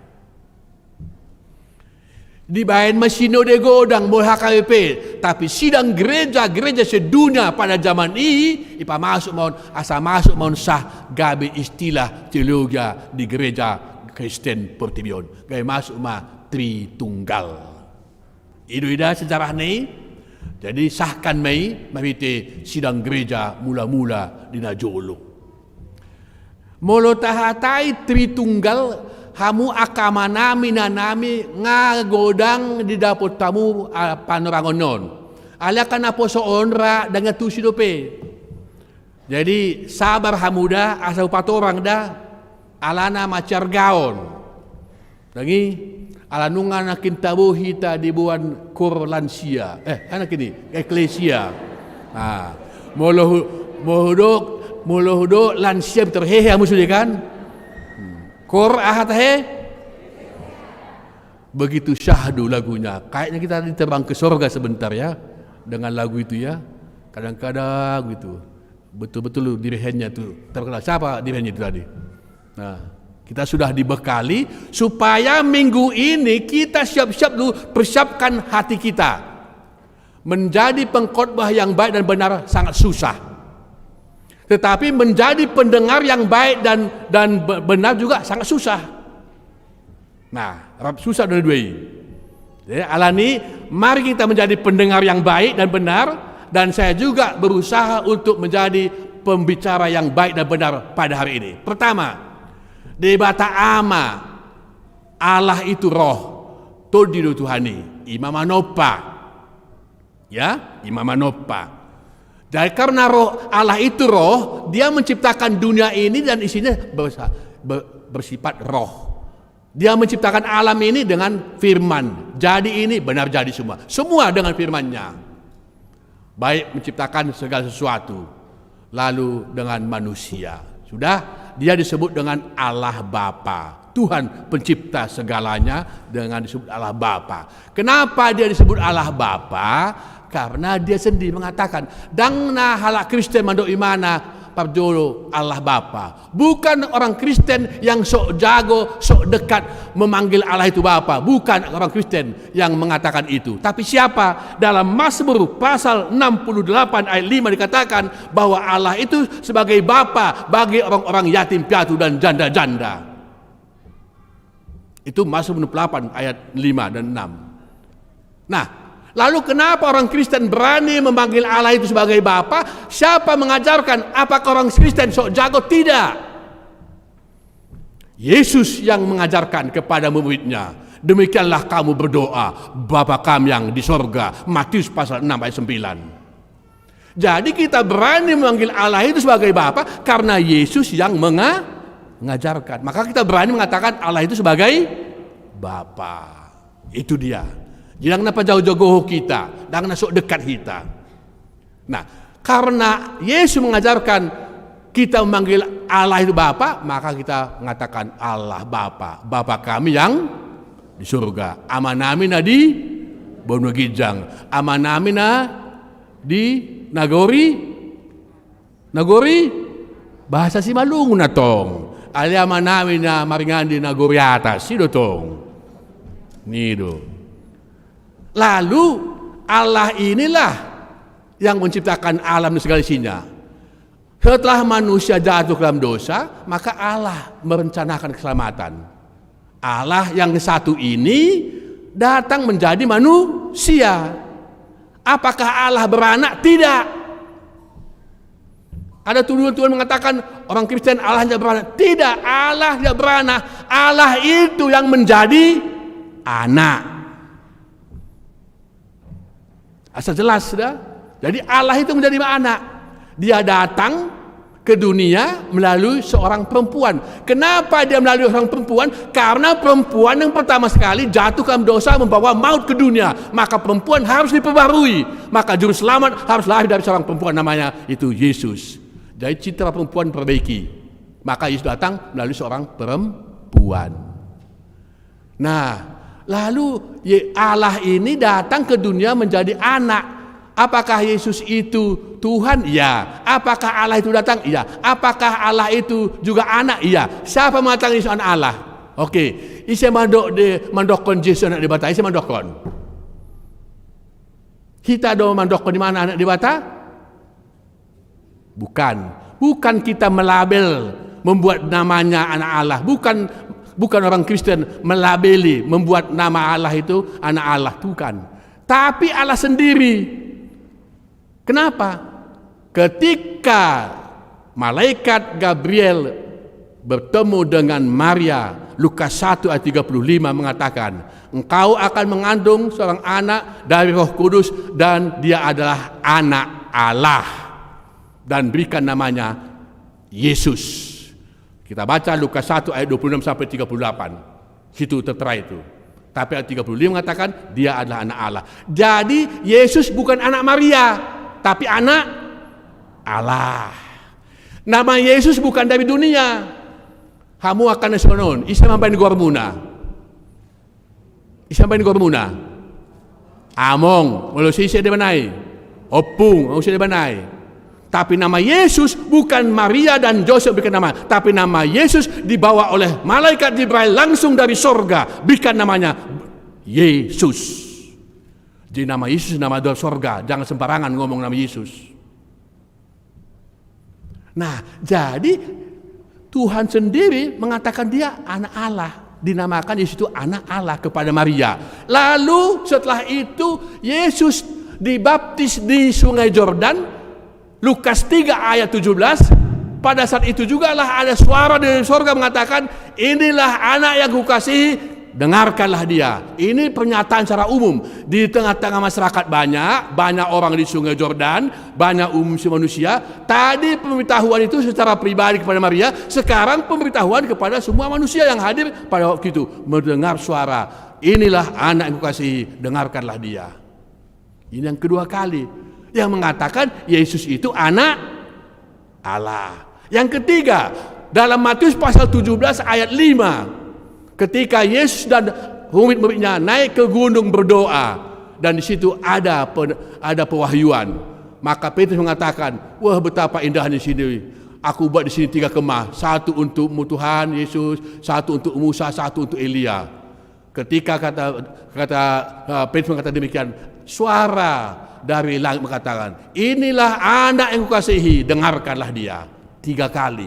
Dibaen ma sinode godang, molo H K B P, tapi sidang gereja, gereja sedunia pada zaman i, dipamasuk ma on, asa masuk ma on sah gabe istilah teologia di gereja Kristen portibi on. Gabe masuk ma Tritunggal. I do ida sejarahna i. Jadi sahkan ma i marhite sidang gereja mula-mula di na jolo. Molo tahatai Tritunggal, hamu angka amanami, inanami, nga godang didapot hamu, ah, panorangon on. Alai angka naposo on ra, ndang ia tusi dope. Jadi sabar hamu da, asa hupatorang da, alana mansai argaon. Ndang i, ala nunga nangkin tabo hita diboan kor lansia. Eh, aha nangkin i? Eklesia. Nah, molo hu-, molo hudok, molo hudok lansia, pintor hehe hamu sude kan? Hmm. Kor aha tahe? Begitu syahdu lagunya. Kayaknya kita diterbang ke sorga sebentar ya, dengan lagu itu ya. Kadang-kadang gitu. Betul-betul dirihennya itu terkenal. Siapa dirihennya itu tadi? Nah, kita sudah dibekali supaya minggu ini kita siap-siap dulu, persiapkan hati kita. Menjadi pengkhotbah yang baik dan benar sangat susah. Tetapi menjadi pendengar yang baik dan, dan be-, benar juga sangat susah. Nah, rap susah dua-dua i. Jadi, alani, mari kita menjadi pendengar yang baik dan benar, dan saya juga berusaha untuk menjadi pembicara yang baik dan benar pada hari ini. Pertama, Debata Ama, Allah itu roh, tondi do Tuhan i, i ma manompa. Ya, i ma manompa. Jadi karena roh, Allah itu roh, Dia menciptakan dunia ini dan isinya bersa-, ber-, bersifat roh. Dia menciptakan alam ini dengan firman. Jadi ini benar jadi semua. Semua dengan firman-Nya. Baik menciptakan segala sesuatu. Lalu dengan manusia. Sudah, Dia disebut dengan Allah Bapa. Tuhan pencipta segalanya dengan disebut Allah Bapa. Kenapa Dia disebut Allah Bapa? Karena Dia sendiri mengatakan, ndang na halak Kristen mandok ibana parjolo Allah Bapa. Bukan orang Kristen yang sok jago, sok dekat memanggil Allah itu Bapa. Bukan orang Kristen yang mengatakan itu. Tapi siapa? Dalam Mazmur pasal enam puluh delapan ayat lima dikatakan bahwa Allah itu sebagai Bapa bagi orang-orang yatim piatu dan janda-janda. Itu Mazmur enam puluh delapan ayat lima dan enam. Nah, lalu kenapa orang Kristen berani memanggil Allah itu sebagai Bapa? Siapa mengajarkan? Apakah orang Kristen sok jago? Tidak. Yesus yang mengajarkan kepada murid-Nya, "Demikianlah kamu berdoa, Bapa kami yang di sorga." Matius pasal enam ayat sembilan. Jadi kita berani memanggil Allah itu sebagai Bapa karena Yesus yang menga-, mengajarkan. Maka kita berani mengatakan Allah itu sebagai Bapa. Itu dia. Jadi ndang na pajago-jagohon hita, ndang na sok dekat hita. Nah, karena Yesus mengajarkan kita memanggil Allah itu Bapa, maka kita mengatakan, "Allah Bapa, Bapa kami yang di surga, Amanami na di Banua ginjang. Amanami na di nagori, nagori bahasa Simalungun antong. Alai amanami na maringanan di nagori atas, i do tong. Ni do. Lalu Allah inilah yang menciptakan alam dan segala isinya. Setelah manusia jatuh ke dalam dosa, maka Allah merencanakan keselamatan. Allah yang satu ini datang menjadi manusia. Apakah Allah beranak? Tidak. Ada tuduhan-tuduhan mengatakan orang Kristen Allah tidak beranak. Tidak, Allah tidak beranak. Allah itu yang menjadi anak. Asal jelas, sudah. Jadi Allah itu menjadi anak. Dia datang ke dunia melalui seorang perempuan. Kenapa dia melalui seorang perempuan? Karena perempuan yang pertama sekali jatuh ke dalam dosa, membawa maut ke dunia. Maka perempuan harus diperbarui. Maka juru selamat harus lahir dari seorang perempuan, namanya itu Yesus. Jadi citra perempuan perbaiki. Maka Yesus datang melalui seorang perempuan. Nah, lalu Ye-, Allah ini datang ke dunia menjadi anak. Apakah Yesus itu Tuhan? Ya. Apakah Allah itu datang? Ya. Apakah Allah itu juga anak? Ya. Siapa mengatakan Yesus anak Allah? Oke. Ise mandok de-, mandokkon Jesus anak Debata? Ise mandokkon? Hita do mandokkon di mana anak Debata? Bukan. Bukan kita melabel, membuat namanya anak Allah. Bukan, bukan orang Kristen melabeli, membuat nama Allah itu anak Allah. Bukan. Tapi Allah sendiri. Kenapa? Ketika malaikat Gabriel bertemu dengan Maria, Lukas satu ayat tiga puluh lima mengatakan, "Engkau akan mengandung seorang anak dari Roh Kudus, dan dia adalah anak Allah. Dan berikan namanya Yesus." Kita baca Lukas satu ayat dua puluh enam sampai tiga puluh delapan. Situ tertera itu. Tapi ayat tiga puluh lima mengatakan, "Dia adalah anak Allah." Jadi, Yesus bukan anak Maria, tapi anak Allah. Nama Yesus bukan dari dunia. Hamu angka na songon on, ise mambahen goarmuna? Ise mambahen goarmuna? Among, molo so ise deba nai. Ompung, molo so ise deba nai. Tapi nama Yesus bukan Maria dan Joseph bikin nama, tapi nama Yesus dibawa oleh malaikat Jibril langsung dari sorga, bikin namanya Yesus. Jadi nama Yesus nama dari sorga, jangan sembarangan ngomong nama Yesus. Nah, jadi Tuhan sendiri mengatakan dia anak Allah, dinamakan Yesus itu anak Allah kepada Maria. Lalu setelah itu Yesus dibaptis di Sungai Jordan, Lukas tiga ayat tujuh belas, pada saat itu jugalah ada suara dari sorga mengatakan, "Inilah anak yang kukasihi, dengarkanlah dia." Ini pernyataan secara umum. Di tengah-tengah masyarakat banyak, banyak orang di Sungai Jordan, banyak umum si manusia. Tadi pemberitahuan itu secara pribadi kepada Maria, sekarang pemberitahuan kepada semua manusia yang hadir pada waktu itu. Mendengar suara, "Inilah anak yang kukasihi, dengarkanlah dia." Ini yang kedua kali. Yang mengatakan Yesus itu anak Allah. Yang ketiga, dalam Matius pasal tujuh belas ayat lima, ketika Yesus dan murid-muridnya naik ke gunung berdoa, dan di situ ada pe-, ada pewahyuan. Maka Petrus mengatakan, "Wah, betapa indahnya di sini. Aku buat di sini tiga kemah, satu untukmu Tuhan Yesus, satu untuk Musa, satu untuk Elia." Ketika kata, kata, eh, Petrus mengatakan demikian, suara dari langit mengatakan, "Inilah anak yang kukasihi, dengarkanlah dia." Tiga kali.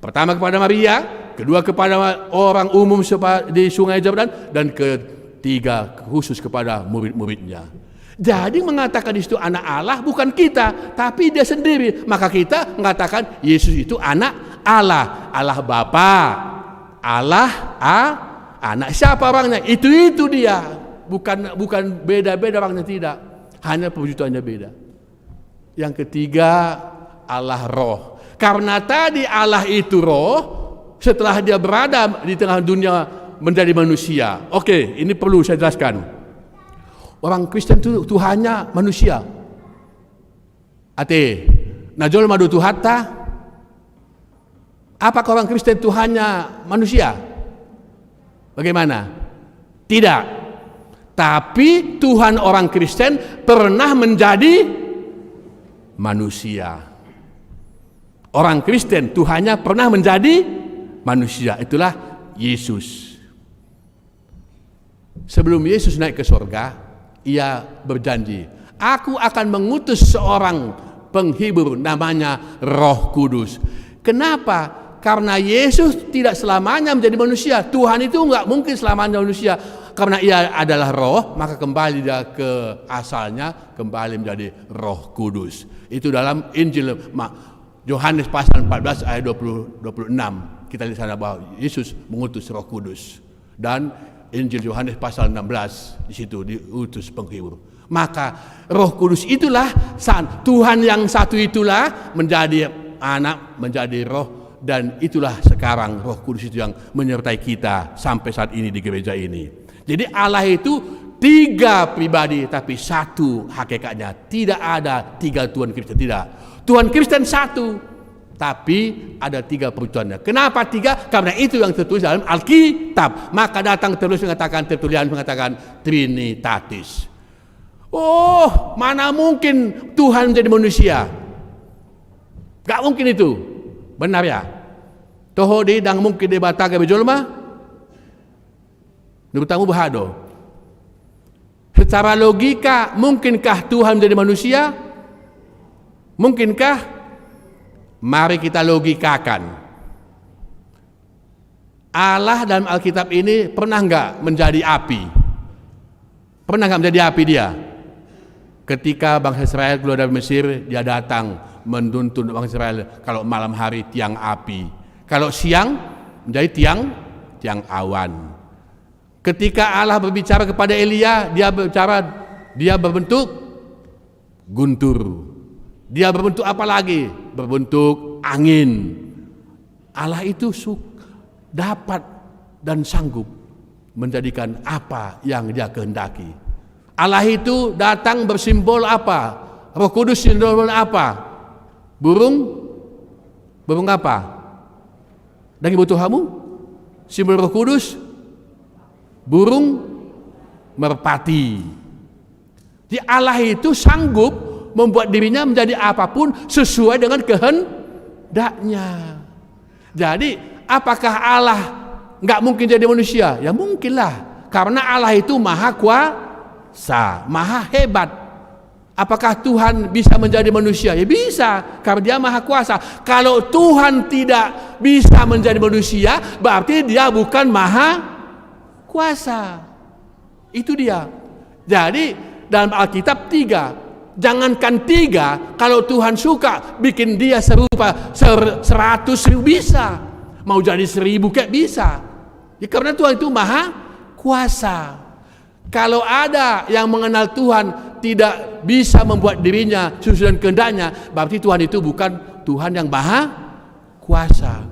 Pertama kepada Maria, kedua kepada orang umum sepa-, di Sungai Jordan, dan ketiga khusus kepada murid-muridnya. Jadi mengatakan di situ anak Allah bukan kita, tapi dia sendiri. Maka kita mengatakan Yesus itu anak Allah, Allah Bapa, Allah A-, Anak. Siapa orangnya? Itu-itu dia. Bukan, bukan beda-beda orangnya, tidak. Hanya perwujudannya beda. Yang ketiga, Allah Roh. Karena tadi Allah itu Roh, setelah dia berada di tengah dunia menjadi manusia. Oke, ini perlu saya jelaskan. Orang Kristen itu Tuhannya manusia. Ate, na jolma do Tuhanta? Apakah orang Kristen Tuhannya manusia? Bagaimana? Tidak. Tapi Tuhan orang Kristen pernah menjadi manusia. Orang Kristen, Tuhannya pernah menjadi manusia. Itulah Yesus. Sebelum Yesus naik ke sorga, ia berjanji, "Aku akan mengutus seorang penghibur, namanya Roh Kudus." Kenapa? Karena Yesus tidak selamanya menjadi manusia. Tuhan itu nggak mungkin selamanya manusia. Karena ia adalah roh, maka kembali dia ke asalnya, kembali menjadi Roh Kudus. Itu dalam Injil Ma-, Yohanes pasal empat belas ayat dua puluh, dua puluh enam. Kita lihat sana bahwa Yesus mengutus Roh Kudus. Dan Injil Yohanes pasal enam belas, di situ diutus penghibur. Maka Roh Kudus itulah san-, Tuhan yang satu itulah menjadi Anak, menjadi Roh, dan itulah sekarang Roh Kudus itu yang menyertai kita sampai saat ini di gereja ini. Jadi Allah itu tiga pribadi, tapi satu hakikatnya. Tidak ada tiga Tuhan Kristen, tidak. Tuhan Kristen satu, tapi ada tiga perwujudannya. Kenapa tiga? Karena itu yang tertulis dalam Alkitab. Maka datang terus mengatakan, tertulis mengatakan Trinitatis. Oh, mana mungkin Tuhan menjadi manusia? Gak mungkin itu. Benar ya? Toho di, dang mungkin Debata gabe jolma? Menurut kamu boha do? Secara logika, mungkinkah Tuhan menjadi manusia? Mungkinkah? Mari kita logikakan. Allah dalam Alkitab ini pernah nggak menjadi api? Pernah nggak menjadi api dia? Ketika bangsa Israel keluar dari Mesir, dia datang menuntun bangsa Israel, kalau malam hari tiang api, kalau siang menjadi tiang, tiang awan. Ketika Allah berbicara kepada Elia, dia berbicara, dia berbentuk guntur. Dia berbentuk apa lagi? Berbentuk angin. Allah itu su-, dapat dan sanggup menjadikan apa yang dia kehendaki. Allah itu datang bersimbol apa? Roh Kudus simbol apa? Burung? Burung apa? Dang diboto hamu? Simbol Roh Kudus? Burung merpati. Jadi Allah itu sanggup membuat dirinya menjadi apapun sesuai dengan kehendaknya. Jadi, apakah Allah nggak mungkin jadi manusia? Ya mungkinlah. Karena Allah itu maha kuasa, maha hebat. Apakah Tuhan bisa menjadi manusia? Ya bisa, karena dia maha kuasa. Kalau Tuhan tidak bisa menjadi manusia, berarti dia bukan maha kuasa. Itu dia. Jadi, dalam Alkitab tiga. Jangankan tiga, kalau Tuhan suka bikin dia serupa ser-, seratus ribu bisa. Mau jadi seribu kayak bisa. Ya, karena Tuhan itu maha kuasa. Kalau ada yang mengenal Tuhan tidak bisa membuat dirinya sesuai dengan kehendaknya, berarti Tuhan itu bukan Tuhan yang maha kuasa.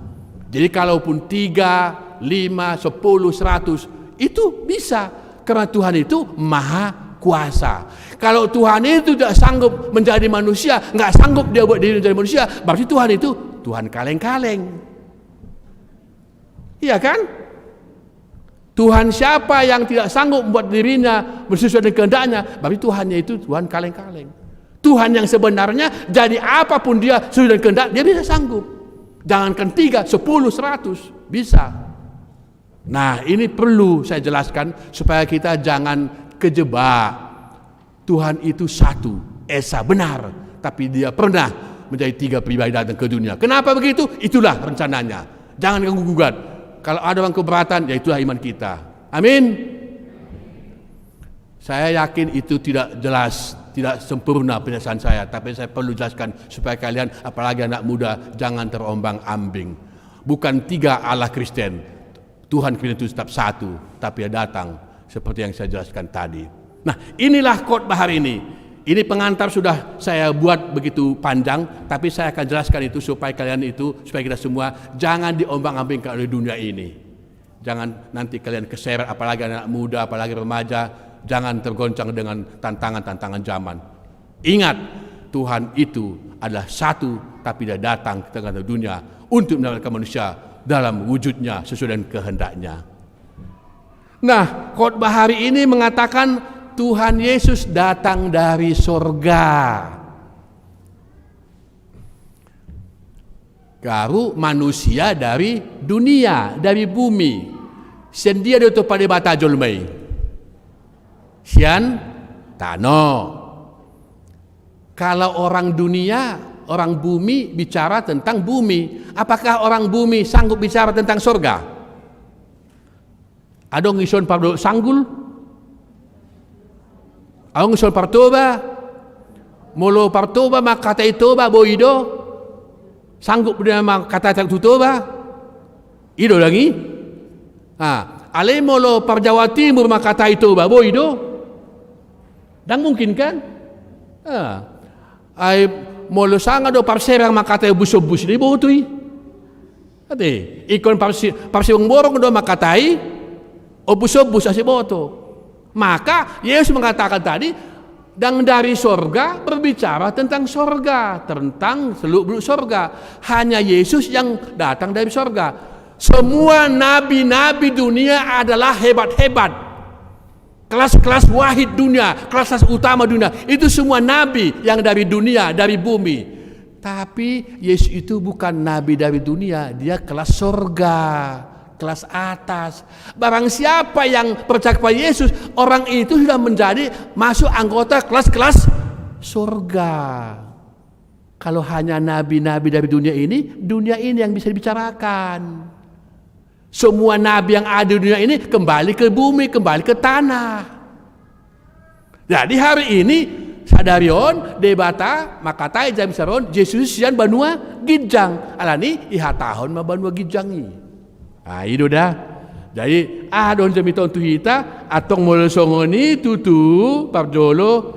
Jadi kalaupun tiga, lima, sepuluh, seratus, itu bisa. Karena Tuhan itu maha kuasa. Kalau Tuhan itu tidak sanggup menjadi manusia, nggak sanggup dia buat diri menjadi manusia, berarti Tuhan itu Tuhan kaleng-kaleng. Iya kan? Tuhan siapa yang tidak sanggup membuat dirinya sesuai dengan kehendaknya, berarti Tuhannya itu Tuhan kaleng-kaleng. Tuhan yang sebenarnya jadi apapun dia sesuai dengan kehendak, dia bisa sanggup. Jangankan tiga, sepuluh, seratus, bisa. Nah, ini perlu saya jelaskan supaya kita jangan kejebak. Tuhan itu satu, Esa, benar. Tapi dia pernah menjadi tiga pribadi datang ke dunia. Kenapa begitu? Itulah rencananya. Jangan ganggu gugat. Kalau ada orang keberatan, ya itulah iman kita. Amin. Saya yakin itu tidak jelas, tidak sempurna penjelasan saya, tapi saya perlu jelaskan supaya kalian, apalagi anak muda, jangan terombang-ambing. Bukan tiga Allah Kristen. Tuhan Kristus tetap satu, tapi ia datang seperti yang saya jelaskan tadi. Nah, inilah khotbah hari ini. Ini pengantar sudah saya buat begitu panjang, tapi saya akan jelaskan itu supaya kalian itu, supaya kita semua jangan diombang-ambingkan oleh dunia ini. Jangan nanti kalian keseret, apalagi anak muda, apalagi remaja, jangan tergoncang dengan tantangan-tantangan zaman. Ingat, Tuhan itu adalah satu, tapi dia datang ke tengah dunia untuk menyelamatkan manusia dalam wujudnya sesuai dengan kehendaknya. Nah, khotbah hari ini mengatakan Tuhan Yesus datang dari sorga. Garu manusia dari dunia, dari bumi. Sian dia do ditompa Debata jolma i? Sian tano. Kalau orang dunia, orang bumi bicara tentang bumi. Apakah orang bumi sanggup bicara tentang sorga? Adong dison pardolok sanggul? Adong dison par Toba? Molo par Toba mangkatai Toba, boi do? Sanggup do na mangkatai tu Toba? I do dang i? Ah, alai molo par Jawa Timur mangkatai Toba, boi do? Dang mungkin kan? Ah. Ai molo sanga do par Serang mangkatai ombus-ombus, diboto i. Ate, ingkon par si-, par Siborongborong do mangkatai ombus-ombus, asa diboto. Maka Yesus mengatakan tadi, dang dari sorga, berbicara tentang sorga, tentang seluk-beluk sorga. Hanya Yesus yang datang dari sorga. Semua nabi-nabi dunia adalah hebat-hebat. Kelas-kelas wahid dunia, kelas-kelas utama dunia, itu semua nabi yang dari dunia, dari bumi. Tapi Yesus itu bukan nabi dari dunia, dia kelas sorga, kelas atas. Barang siapa yang percaya kepada Yesus, orang itu sudah menjadi, masuk anggota kelas-kelas sorga. Kalau hanya nabi-nabi dari dunia ini, dunia ini yang bisa dibicarakan. Semua nabi yang ada di dunia ini kembali ke bumi, kembali ke tanah. Jadi hari ini, sadari on, Debata mangkatai jam sadari on, Jesus sian banua ginjang. Alani, ihatahon ma banua ginjang i. Ah, i do da. Jadi, ah, dohon jamita on tu hita, antong molo songon i tutu, parjolo,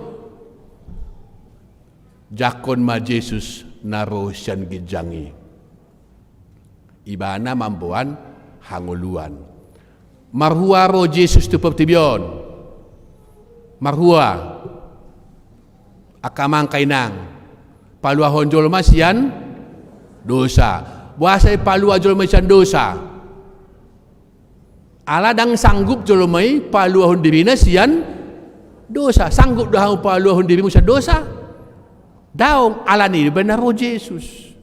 jangkon ma Jesus na ro sian ginjang i. Ibana mamboan hangoluan. Marhua ro Jesus tu portibi on? Marhua? Angka amang, inang, paluahon jolma sian dosa. Boasa i palua jolma sian dosa? Ala dang sanggup jolma i paluahon dirina sian dosa. Sanggup do hamu paluahon dirimu sian dosa? Daong, alani i do umbahen na ro Jesus.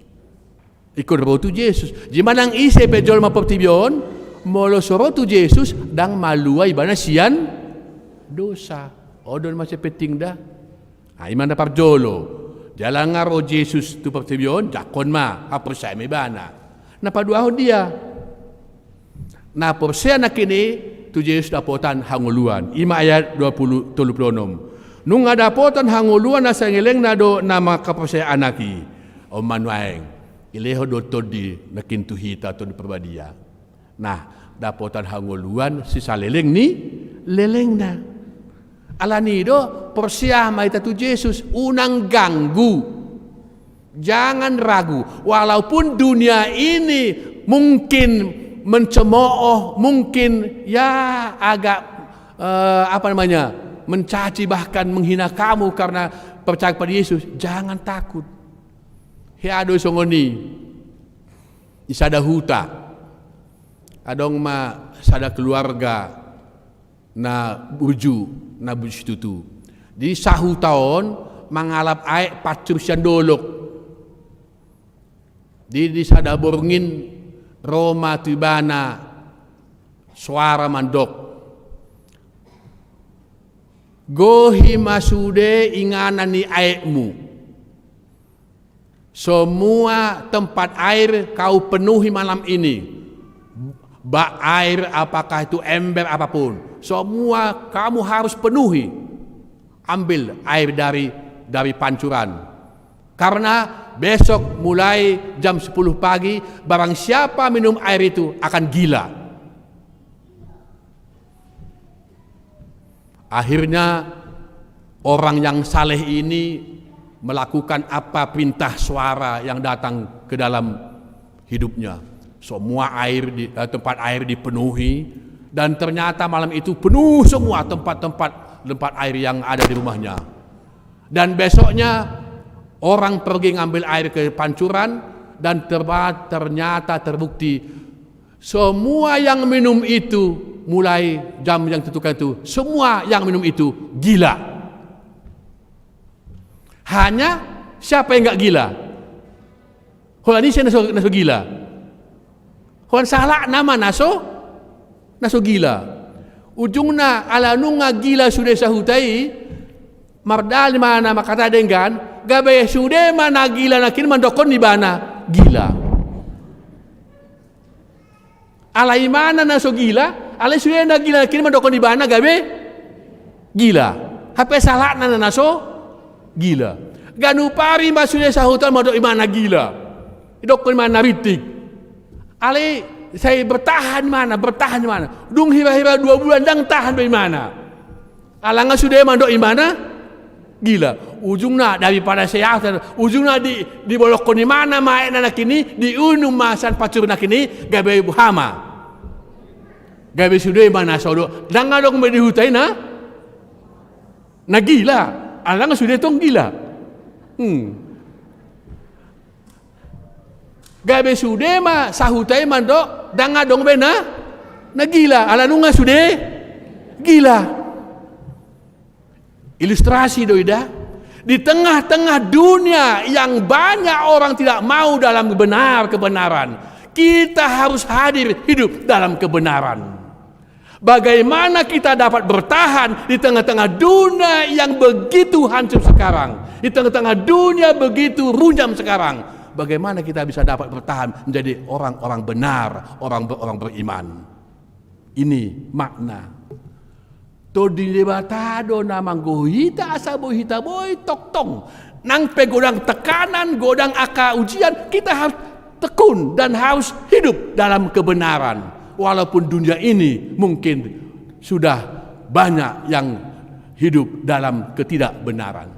Ingkon ro tu Jesus. Jadi manang ise pe jolma portibi on, molo so ro tu Jesus, dang malua ibana sian dosa. On do na mansai penting da. Ah, i ma na parjolo. Jala nga ro Jesus tu portibi on, jangkon ma, haporseaon ma ibana. Na paduahon dia? Na porsea nangkin i tu Jesus dapotan hangoluan. I ma ayat dua pulu, tolu pulu onom. Nunga dapotan hangoluan na salelengna do na mangkaporseai Anak i. On ma nuaeng, dilehon do Tondi nangkin tu hita, Tondi Parbadia. Nah, dapotan hangoluan sisaleleng ni lelengna. Alani i do, porsea ma hita tu Jesus, unang ganggu. Jangan ragu, walaupun dunia ini mungkin mencemooh, mungkin ya agak, eh, apa namanya, mencaci bahkan menghina kamu karena percaya kepada Yesus, jangan takut. Hea do songon i, di sada huta, adong ma sada keluarga na burju, na burju situtu. Di sahuta on mangalap aek pansur sian dolok. Di, di sada borngin ro ma tu ibana soara mandok: Gohi ma sude inganan ni aekmu. Semua tempat air kau penuhi malam ini. Bak air, apakah itu ember apapun, semua kamu harus penuhi. Ambil air dari, dari pancuran. Karena besok mulai jam sepuluh pagi, barang siapa minum air itu akan gila. Akhirnya, orang yang saleh ini melakukan apa perintah suara yang datang ke dalam hidupnya. Semua air di, eh, tempat air dipenuhi, dan ternyata malam itu penuh semua tempat-tempat, tempat air yang ada di rumahnya. Dan besoknya, orang pergi ngambil air ke pancuran, dan terba-, ternyata terbukti semua yang minum itu Mulai jam yang ditentukan itu, semua yang minum itu gila. Hanya siapa yang nggak gila? Holan ise na so, na so gila? Holan sahalakna ma na so, na so gila. Ujungna ala nunga gila sude sahuta i, mardalil ma na mangkatai denggan, gabe sude ma na gila nangkin mandokkon ibana gila. Alai ibana na so gila, alai sude na gila nangkin mandokkon ibana gabe gila. Hape sahalakna na so gila. Ganup ari ma sude sahuta mandok ibana gila. Didokkon ibana rintik. Alai sai bertahan ibana, bertahan ibana. Dung hira-hira dua bulan ndang tahan be ibana. Ala nunga sude mandok ibana gila. Ujungna daripada sehat, ujungna di, dibolongkon ibana ma aekna nangkin i, diinum ma sian pancurna nangkin i, gabe boha ma? Gabe sude ma na so do, ndang adong be di huta i na, na gila. Ala nunga sude tong gila. Hmm. Gabe sude ma sahuta i mandok, ndang adong be na, na gila, ala nunga sude gila. Ilustrasi do i da. Di tengah-tengah dunia yang banyak orang tidak mau dalam benar kebenaran, kita harus hadir hidup dalam kebenaran. Bagaimana kita dapat bertahan di tengah-tengah dunia yang begitu hancur sekarang, di tengah-tengah dunia begitu runyam sekarang? Bagaimana kita bisa dapat bertahan menjadi orang-orang benar, orang ber-, orang beriman? Ini makna. Tondi ni Debata do na manggohi hita asa boi hita boi tongtong. Nang pe godang tekanan, godang angka ujian, kita harus tekun dan harus hidup dalam kebenaran. Walaupun dunia ini mungkin sudah banyak yang hidup dalam ketidakbenaran.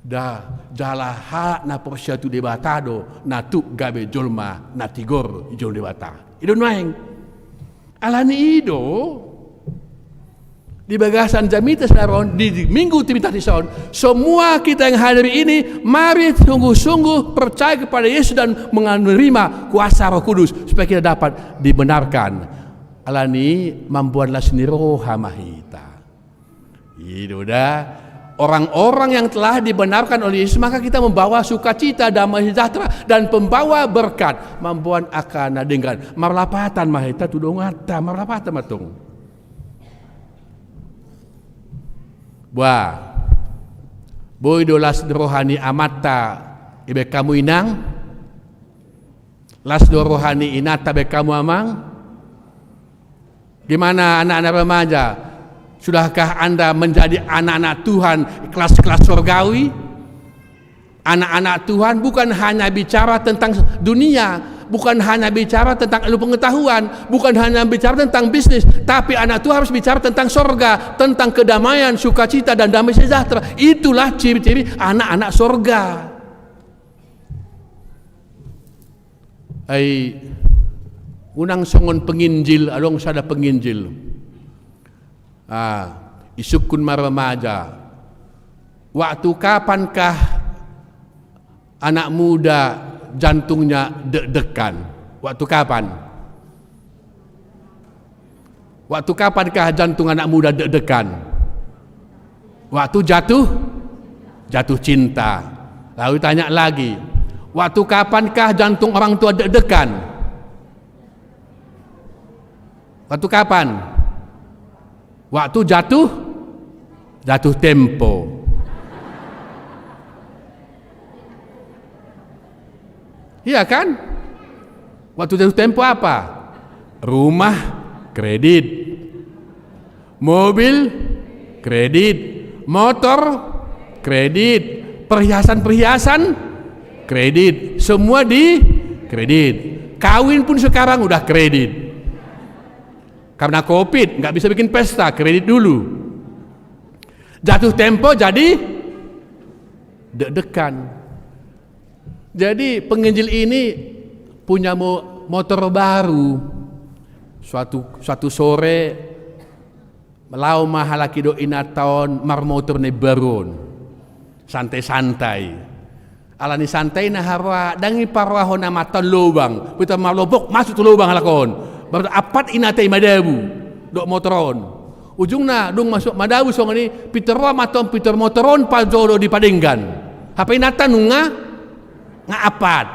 Da, jala halak na porsea tu Debata do na tuk gabe jolma na tigor di jolo ni Debata. I do nuaeng. Alani i do, di bagasan jamita sadari on, di, di Minggu Trinitatis on, semua kita yang hadir ini, mari sungguh-sungguh percaya kepada Yesus dan menerima kuasa Roh Kudus supaya kita dapat dibenarkan. Alani i mamboan las ni roha ma hita. I do da. Orang-orang yang telah dibenarkan oleh Yesus, maka kita membawa sukacita, damai sejahtera, dan pembawa berkat. Mamboan angka na denggan. Marlapatan ma hita tu donganta, marlapatan ma tong. Bah. Boi do las ni roha ni amanta dibaen hamu inang? Las do roha ni inanta dibaen hamu amang? Gimana anak-anak remaja? Sudahkah Anda menjadi anak-anak Tuhan, kelas-kelas sorgawi? Anak-anak Tuhan bukan hanya bicara tentang dunia, bukan hanya bicara tentang ilmu pengetahuan, bukan hanya bicara tentang bisnis, tapi anak Tuhan harus bicara tentang sorga, tentang kedamaian, sukacita, dan damai sejahtera. Itulah ciri-ciri anak-anak sorga. Ai, unang songon penginjil, adong sada penginjil. Ah, isungkun ma remaja. Waktu kapankah anak muda jantungnya deg-degan? Waktu kapan? Waktu kapankah jantung anak muda deg-degan? Waktu jatuh, jatuh cinta. Lalu tanya lagi, waktu kapankah jantung orang tua deg-degan? Waktu kapan? Waktu jatuh, jatuh tempo. Iya kan? Waktu jatuh tempo apa? Rumah kredit. Mobil kredit. Motor kredit. Perhiasan-perhiasan kredit. Semua di kredit. Kawin pun sekarang udah kredit. Karena covid, nggak bisa bikin pesta, kredit dulu. Jatuh tempo jadi deg-degan. Jadi penginjil ini punya mo-, motor baru. Suatu, suatu sore, laho ma halak i dohot inanta on marmotor na imbaru on. Santai-santai. Alani santai na haroa, ndang i paroahon amanta on lobang. Beta marlobok, masuk tu lobang halak on. Berarti ampat inanta i madabu dohot motor on. Ujungna dung masuk madabu songon i, pintor ro amanta on, pintor motor on parjolo di Padenggan. Hape inanta nunga nga ampat.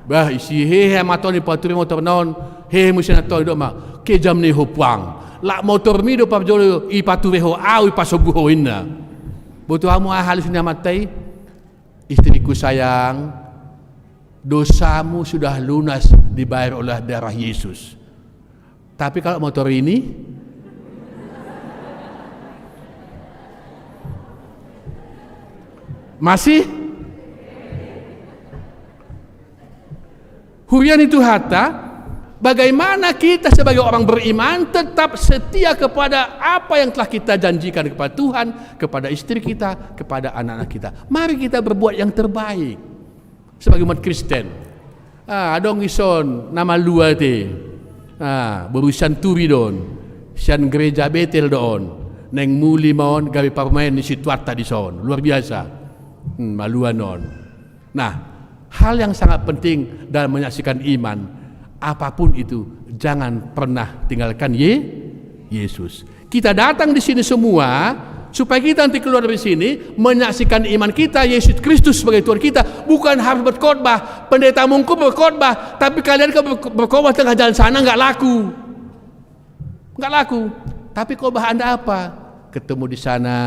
Bah, isi hehe amanta on, dipaturi motorna on, hehe muse inanta on, didok ma, kejam ni ho puang. Lak motormi do parjolo ipature ho au, ipasombu ho, inna. Boto hamu aha alus ni amanta i? Istriku sayang, dosamu sudah lunas dibayar oleh darah Yesus. Tapi kalau motor ini masih. Huria ni Tuhanta, bagaimana kita sebagai orang beriman tetap setia kepada apa yang telah kita janjikan kepada Tuhan, kepada istri kita, kepada anak-anak kita. Mari kita berbuat yang terbaik sebagai umat Kristen. Ah, adong dison na malua ate. Ah, boru Santuri do on. Sian gereja Betel do on. Naeng muli ma on gabe parumaen ni sintuanta dison. Luar biasa. Hmm, malua on. Nah, hal yang sangat penting dalam menyaksikan iman, apapun itu, jangan pernah tinggalkan Ye-, Yesus. Kita datang di sini semua supaya kita nanti keluar dari sini menyaksikan iman kita, Yesus Kristus sebagai Tuhan kita. Bukan harus berkhotbah, pendeta mungku berkhotbah, tapi kalian kalau ber-, berkhotbah tengah jalan sana nggak laku. Nggak laku. Tapi khotbah Anda apa? Ketemu di sana.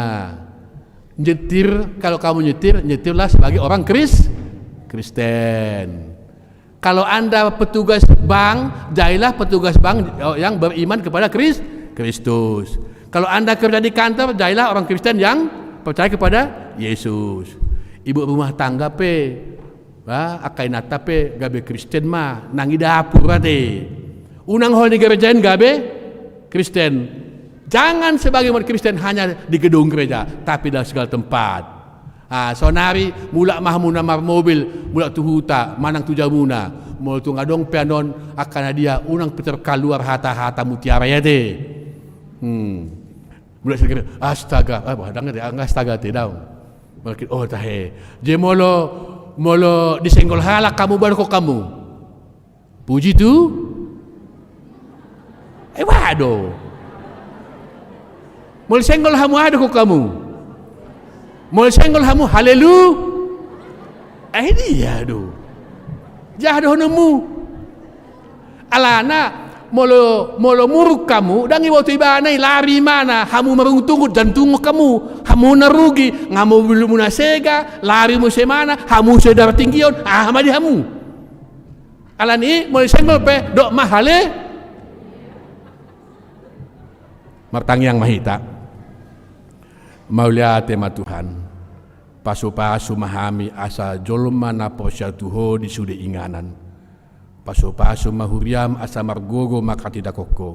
Nyetir, kalau kamu nyetir, nyetirlah sebagai orang Kris-, Kristen. Kalau Anda petugas bank, jadilah petugas bank yang beriman kepada Kris-, Kristus. Kalau Anda kerja di kantor, jadilah orang Kristen yang percaya kepada Yesus. Ibu rumah tangga pe, ah, angka inanta pe gabe Kristen ma, nang i dapur ate. Unang holan di gereja i gabe Kristen. Jangan sebagai umat Kristen hanya di gedung gereja, tapi dalam segala tempat. Ah, saonari mulak ma hamu na marmobil, mulak tu huta, manang tu jabuna. Molo tung adong pe annon angka na dia, unang pintor kaluar hata-hata mutiara i ate. Hmm. Mulak sian gereja, astaga, ah, bah, ndang ate, ndang astaga ate, daong. Makin, oh, tahe. Jadi molo, molo disenggol halak hamu, boha dohonon hamu? Puji Tuhan. Eh, boha do? Molo disenggol hamu, aha dohonon hamu? Molo disenggol hamu, haleluya. Eh, dia do. Aha dohononmu? Alana, molo, molo muruk hamu, ndang diboto ibana i, lari ibana, hamu marungutungut, jantungon hamu, hamu na rugi, nga mobilmuna sega, lari muse ibana, hamu muse darah tinggi on, aha ma di hamu? Alani i, molo disenggol pe, dok ma hale. Martangiang ma hita. Mauliate ma Tuhan. Pasupasu ma hami asa jolma na porsea tu Ho di sude inganan. Pasupasu ma huriam asa margogo manghatindanghon Ho.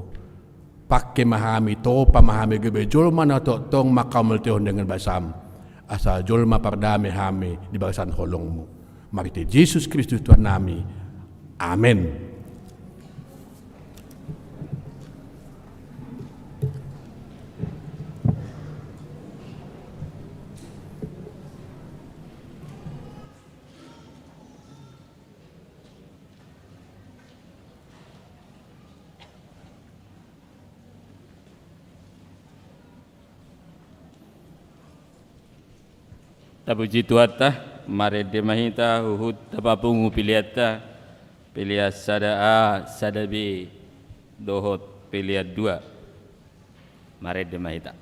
Pangke ma hami, topa ma hami gabe jolma na tongtong manghamoltehon denggan basam. Asa jolma pardame hami di bagasan holongmu. Marhite Jesus Kristus Tuhannami. Amen. Tapuji Tuhanta, marende ma hita huhut tapapungu peleanta, pelean sada A, sada B, dohot pelean dua. Marende ma hita.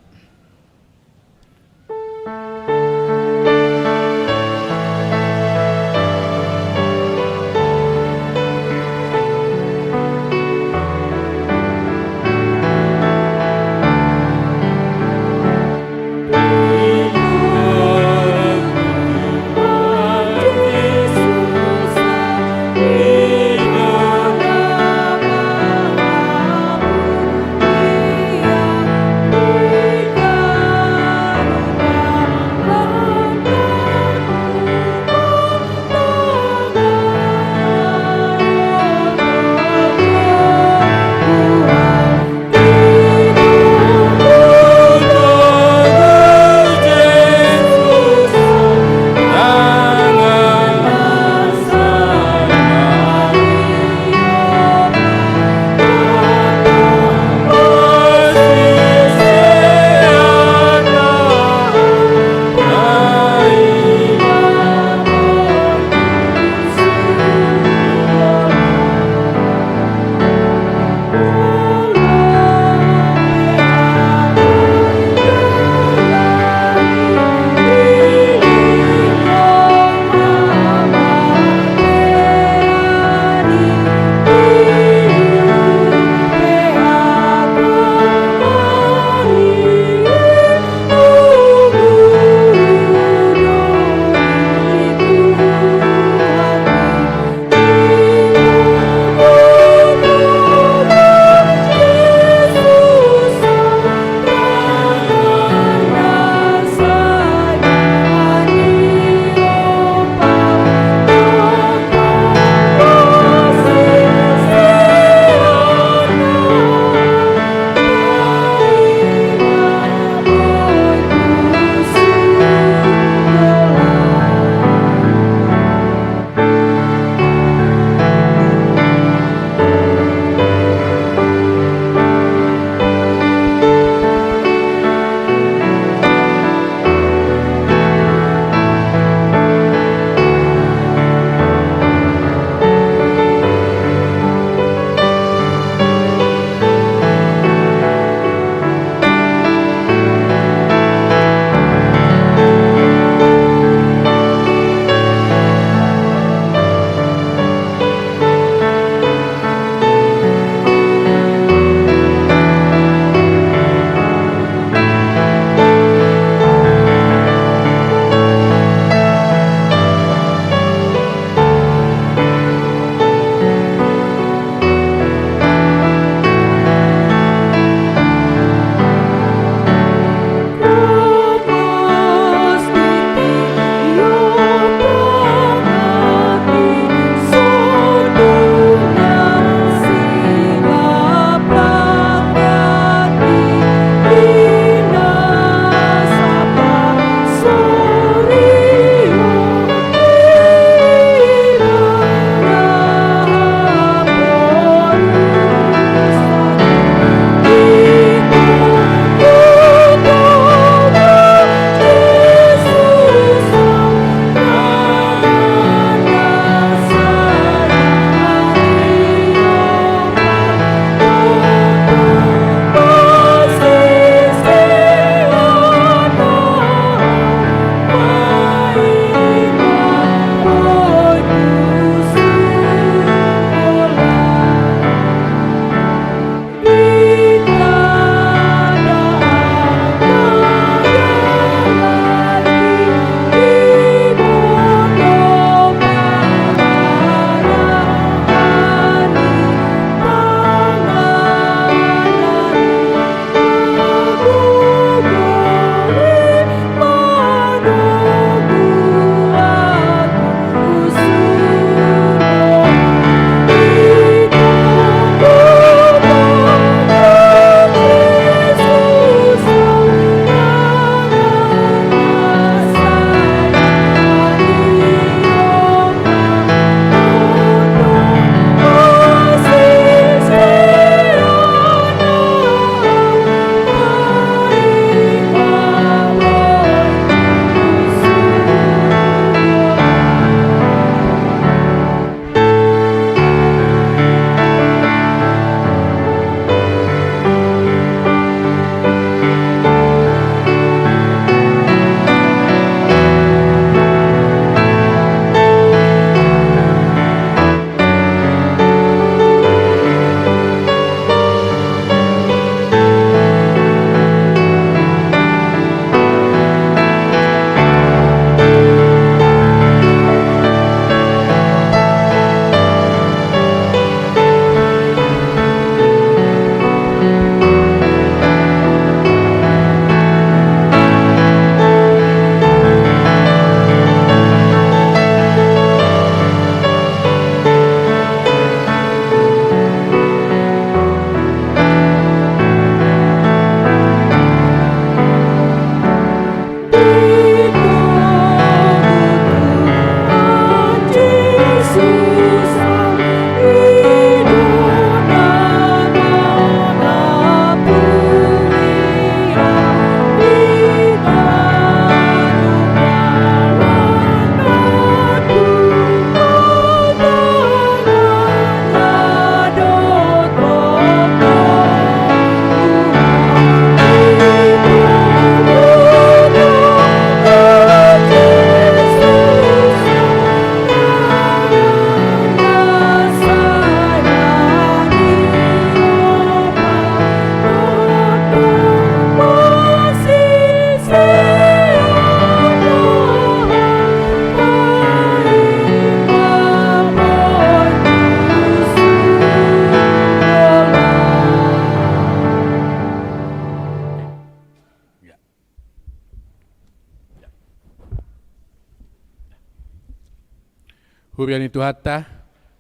Huria ni Tuhanta,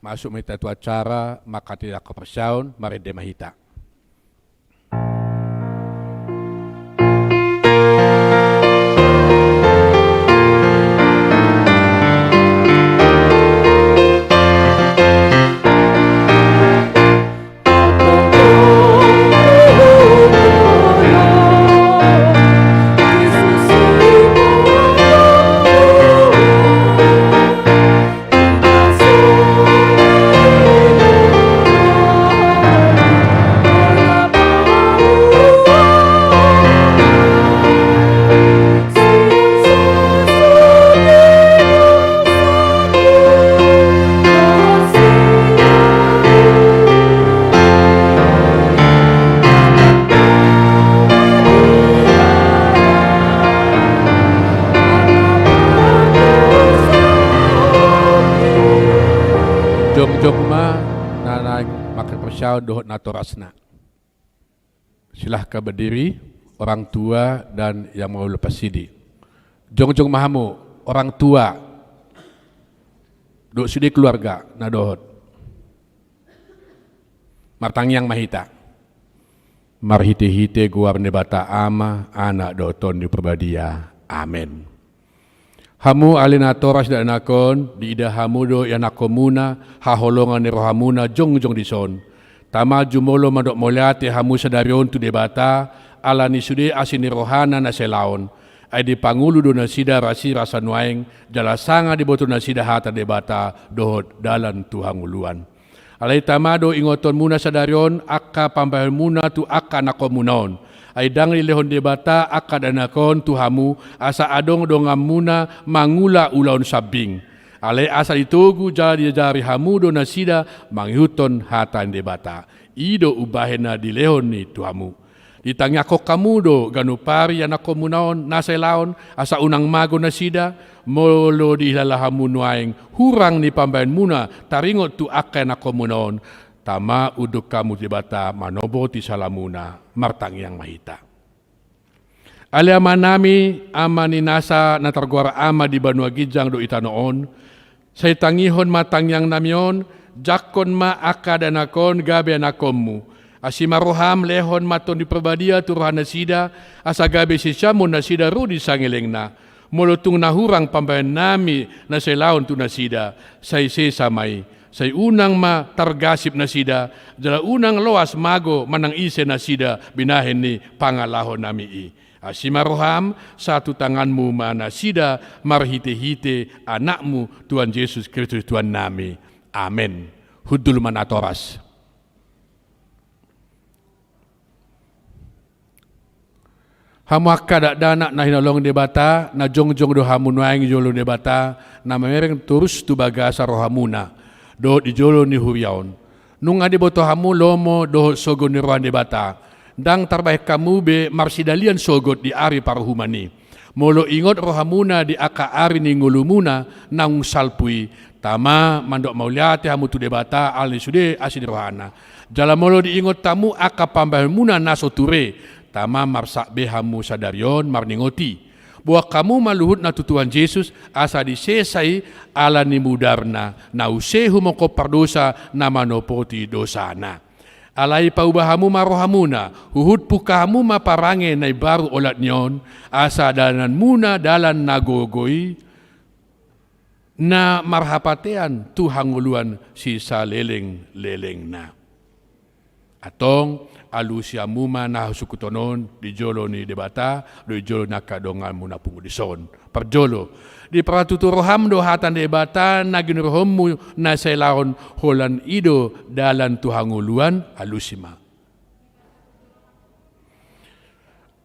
masuk ma hita tu acara manghatindanghon haporseaon, marende ma hita. Jongjong ma na naeng manghaporseaon dohot natorasna. Silahkan berdiri, orang tua dan yang mau lepas sidi. Jongjong ma hamu, orang tua. Dohot sude keluarga na dohot. Martangiang ma hita. Marhitehite goar ni Debata Ama, Anak dohot Tondi Parbadia. Amen. Hamu ale natoras dohot anakkon, diida hamu do ianakkonmuna, haholongan ni rohamuna jongjong dison. Tama jumolo mandok mauliate hamu sadari on tu Debata, ala ni sude asi ni rohana na sai laon. Ai dipangolu do nasida rasirasa nuaeng, jala sanga diboto nasida hata Debata dohot dalan tu hangoluan. Alai tama do ingotonmuna sadari on angka pambahenmuna tu angka anakkonmuna on. Ai ndang dilehon Debata angka danakhon tu hamu, asa adong donganmuna mangula ulaon sambing. Alai asa ditogu jala diajari hamu do nasida mangihuthon hata ni Debata. I do umbahen na dilehon i tu hamu. Ditangiangkon hamu do ganup ari anakkonmuna on na sai laon, asa unang mago nasida, molo dihilala hamu nuaeng hurang ni pambahenmuna taringot tu angka anakkonmuna on, tama unduk hamu tu Debata manopoti salamuna. Martangiang ma hita. Ale Amanami, Ama ni nasa na targoar Ama di banua ginjang dohot di tano on, sai tangihon ma tangiangnami on, jangkon ma angka danakhon gabe anakkonmu. Asi ma roham, lehon ma Tondi Parbadia tu rohanasida, asa gabe siseanmu nasida ro di sangelengna. Molo tung na hurang pambahenonnami na sai laon tu nasida, sai sesa ma i. Sai unang ma targasip nasida, jala unang loas mago manang ise nasida binahen ni pangalahonami i. Asi ma roham, sahat tu tanganmu ma nasida marhitehite Anakmu Tuhan Jesus Kristus Tuhannami. Amen. Hundul ma natoras. Hamu angka dakdanak na hinaholongan ni Debata, na jongjong do hamu nuaeng di jolo ni Debata, na mamereng torus tu bagasan rohamuna dohot di jolo ni huria on. Nunga diboto hamu lomo dohot sogot ni roha ni Debata. Ndang tarbahen hamu be marsidalian sogot di ari paruhuman i. Molo ingot rohamuna di angka ari ni ngolumuna naung salpu i, tama mandok mauliate hamu tu Debata ala ni sude asi ni rohana. Jala molo diingot hamu angka pambahenmuna na so ture, tama marsak be hamu sadari on marningot i. Boan hamu ma luhutna tu Tuhan Jesus, asa disesa i ala ni mudarna, na use humongkop pardosa na manopoti dosana. Alai pauba hamu ma rohamuna, huhut pungka hamu ma parange na imbaru olat ni on, asa dalananmuna dalan na gogo i, na marhapatean tu hangoluan sisaleleng-lelengna. Antong, alusi hamu ma na husungkuthon on di jolo ni Debata, dohot di jolo ni angka donganmu na pungu dison. Parjolo, dipartutu roham do hata ni Debata na ginoluhonmu na sai laon, holan i do dalan tu hangoluan, alusi ma.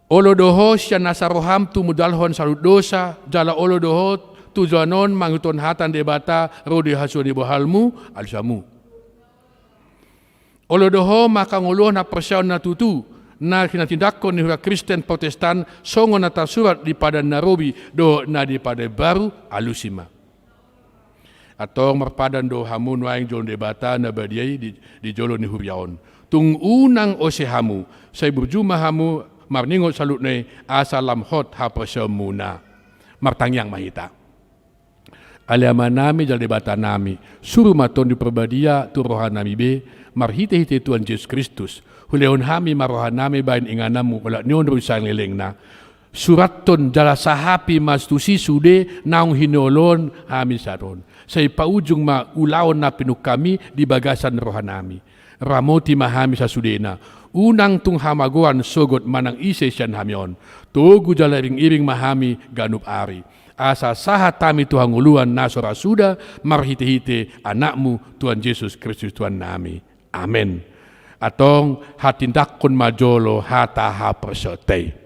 Olo do ho sian nasa roham tumundalhon saluhut dosa, jala olo do ho tu joloan on mangihuthon hata ni Debata ro di hasuhuton ni bohalmu, alusi hamu. Olo do ho mangkangoluhon haporseaon na tutu, na hinatindangkon ni huria Kristen Protestan, songon na tarsurat di Padan na Robi dohot na di Padan Baru, alusi ma. Antong marpadan do hamu nuaeng jolo ni Debata na badia i di, di jolo ni huria on. Tung unang ose hamu, sai burju ma hamu marningot saluhutna i asa lam hot haporseaonmuna. Martangiang ma hita. Ale Amanami jala Debatanami, suru ma Tondi Parbadia tu rohanami be, marhitehite Tuhan Jesus Kristus, hulehon hami ma rohanami bahen ingananmu olat ni on ro di salelengna. Surathon jala sahapi ma tusi sude naung hinaholongan hami sadari on. Sai paujung ma ulaon na pinungka i di bagasan rohanami. Ramoti ma hami sasudena. Unang tung hamagoan sogot manang ise sian hami on. Togu jala iring-iring ma hami ganup ari. Asa sahat hami tu hangoluan na so ra suda marhitehite Anakmu Tuhan Jesus Kristus Tuhannami. Amen. Antong hatindangkon ma jolo hata haporseaonta i.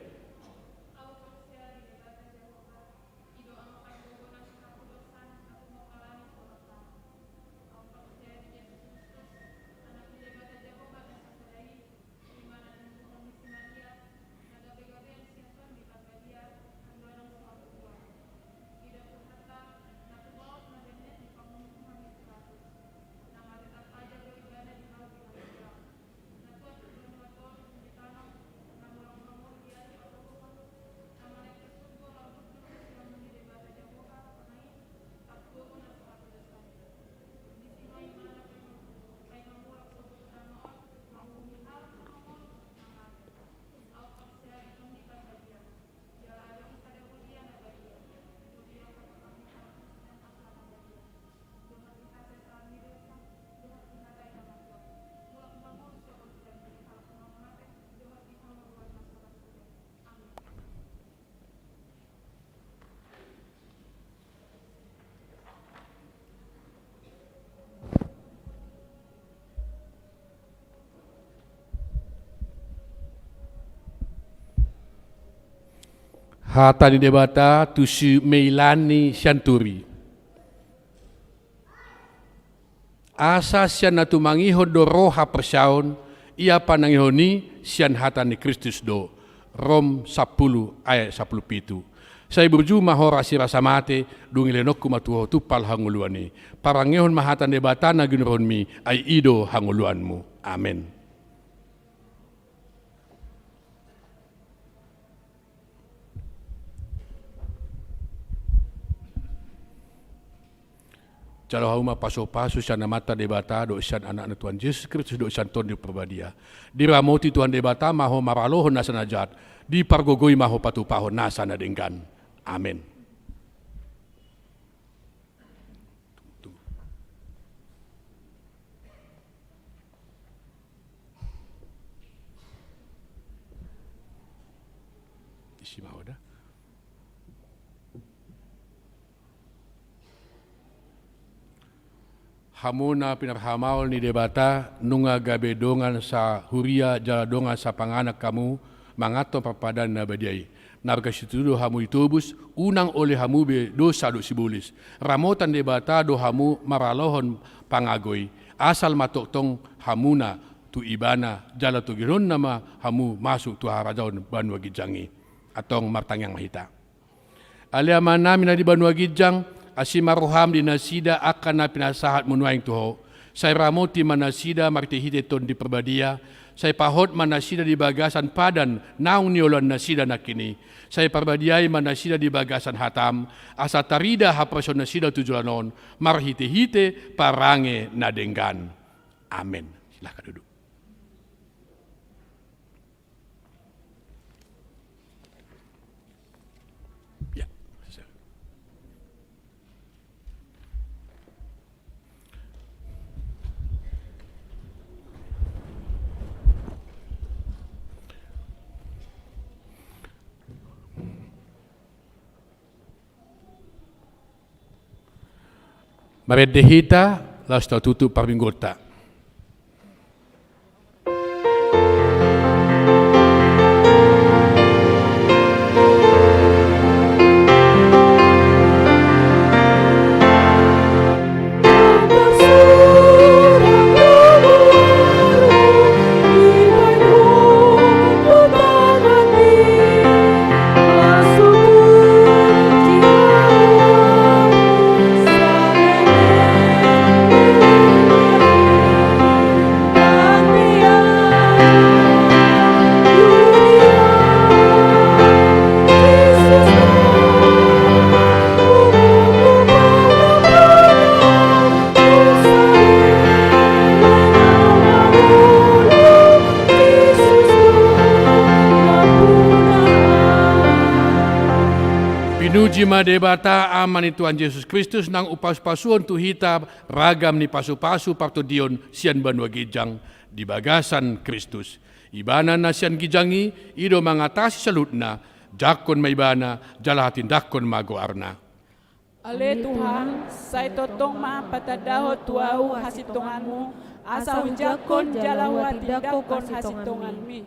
Hata ni Debata tu si Meilani Sianturi. Asa sian na tumangihon do ro haporseaon, ia panangihon i sian hata ni Kristus do. Rom sampulu ayat sampulu pitu. Sai burju ma ho ro sirasa mate, dung i lehononku ma tu ho tumpal hangoluan i. Parangehon ma hata ni Debata na ginuruhonmi, ai i do hangoluanmu. Amen. Jalo hamu ma pasupasu sian Amanta Debata, dohot sian Anakna Tuhan Jesus Kristus, dohot sian Tondi Parbadia. Diramoti Tuhan Debata ma ho maralohon nasa na jat, dipargogoi ma ho patupahon nasa na denggan. Amen. Isi ma ho da. Hamu na pinarhamaol ni Debata, nunga gabe dongan sahuria jala dongan sapanganan hamu, manganhon parpadanan na badia i. Na marga situtu do hamu ditobus, unang ole hamu be dosa dohot sibolis. Ramotan Debata do hamu maralohon pangago i, asal ma tongtong hamuna tu Ibana, jala togihonna ma hamu masuk tu harajaon banua ginjang i. Antong martangiang ma hita. Ale Amanami na di banua ginjang, asi ma roham di nasida angka na pinasahatMu nuaeng tu Ho. Sai ramoti ma nasida marhitehite Tondi Parbadia, sai pahot ma nasida di bagasan padan naung nioloannasida nangkin i. Sai parbadiai ma nasida di bagasan hataM, asa tarida haporseaonnasida tu joloan on, marhitehite parange na denggan. Amen. Silahkan duduk. Ya. Marende hita, laos tatutup parmingguonta. Puji ma Debata Ama ni Tuhan Jesus Kristus, naung upasu-pasuon tu hita ragam ni pasu-pasu partondion sian banua ginjang di bagasan Kristus. Ibana na sian ginjang i, i do mangatasi saluhutna, jangkon ma ibana, jala hatindangkon ma goarna. Ale Tuhan, sai tongtong ma patandahon tu ahu hasintonganmu, asa hujangkon jala huhatindangkon hasintonganmi.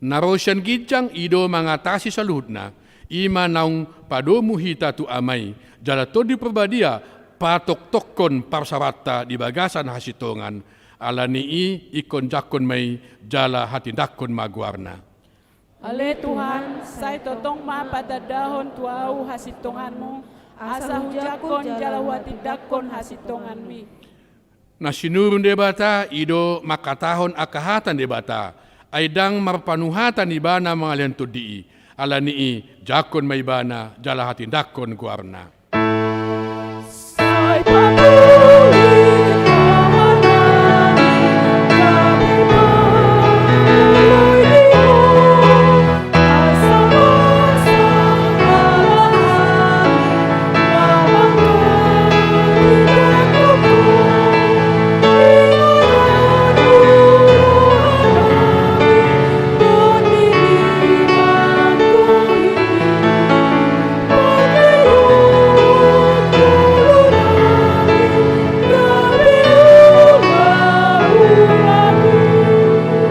Na ro sian ginjang i do mangatasi saluhutna, i ma naung padomu hita tu Ama i, jala Tondi Parbadia patongtongkon parsaoranta di bagasan hasintongan, ala ni i ingkon jangkon ma i jala hatindangkon ma goarna. Ale Tuhan, sai tongtong ma patandahon tu ahu hasintonganmu, asa hujangkon jala huhatindangkon hasintonganmi. Na sinurun Debata i do mangkatahon angka hata ni Debata, ai ndang marpanuhatan ibana mangalehon Tondi i, ala ni i jangkon ma ibana jala hatindangkon goarna.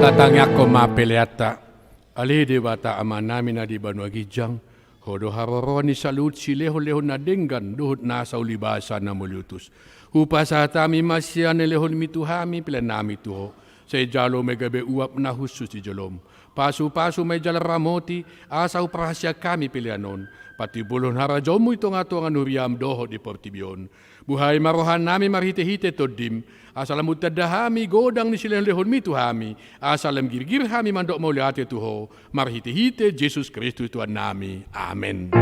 Tatangiangkon ma peleanta. Ale Debata Amanami na di banua ginjang, Ho do haroroan ni saluhut silehon-lehon na denggan dohot nasa ulibasa na mauliutus. Hupasahat hami ma sian na nilehonmi tu hami peleannami tu Ho. Sai jalo ma i gabe uap na hushus di jolom. Pasu-pasu ma i jala ramoti, asa huparhaseang hami pelean on. Patimbulhon harajaonmu di tonga-tonga ni huriam dohot di portibi on. Buhai ma rohanami marhite-hite Tondim, asa lam hutanda hami godang ni silehon-lehonmi tu hami, asa lam girgir hami mandok mauliate tu Ho, marhite-hite Jesus Kristus Tuhannami. Amen.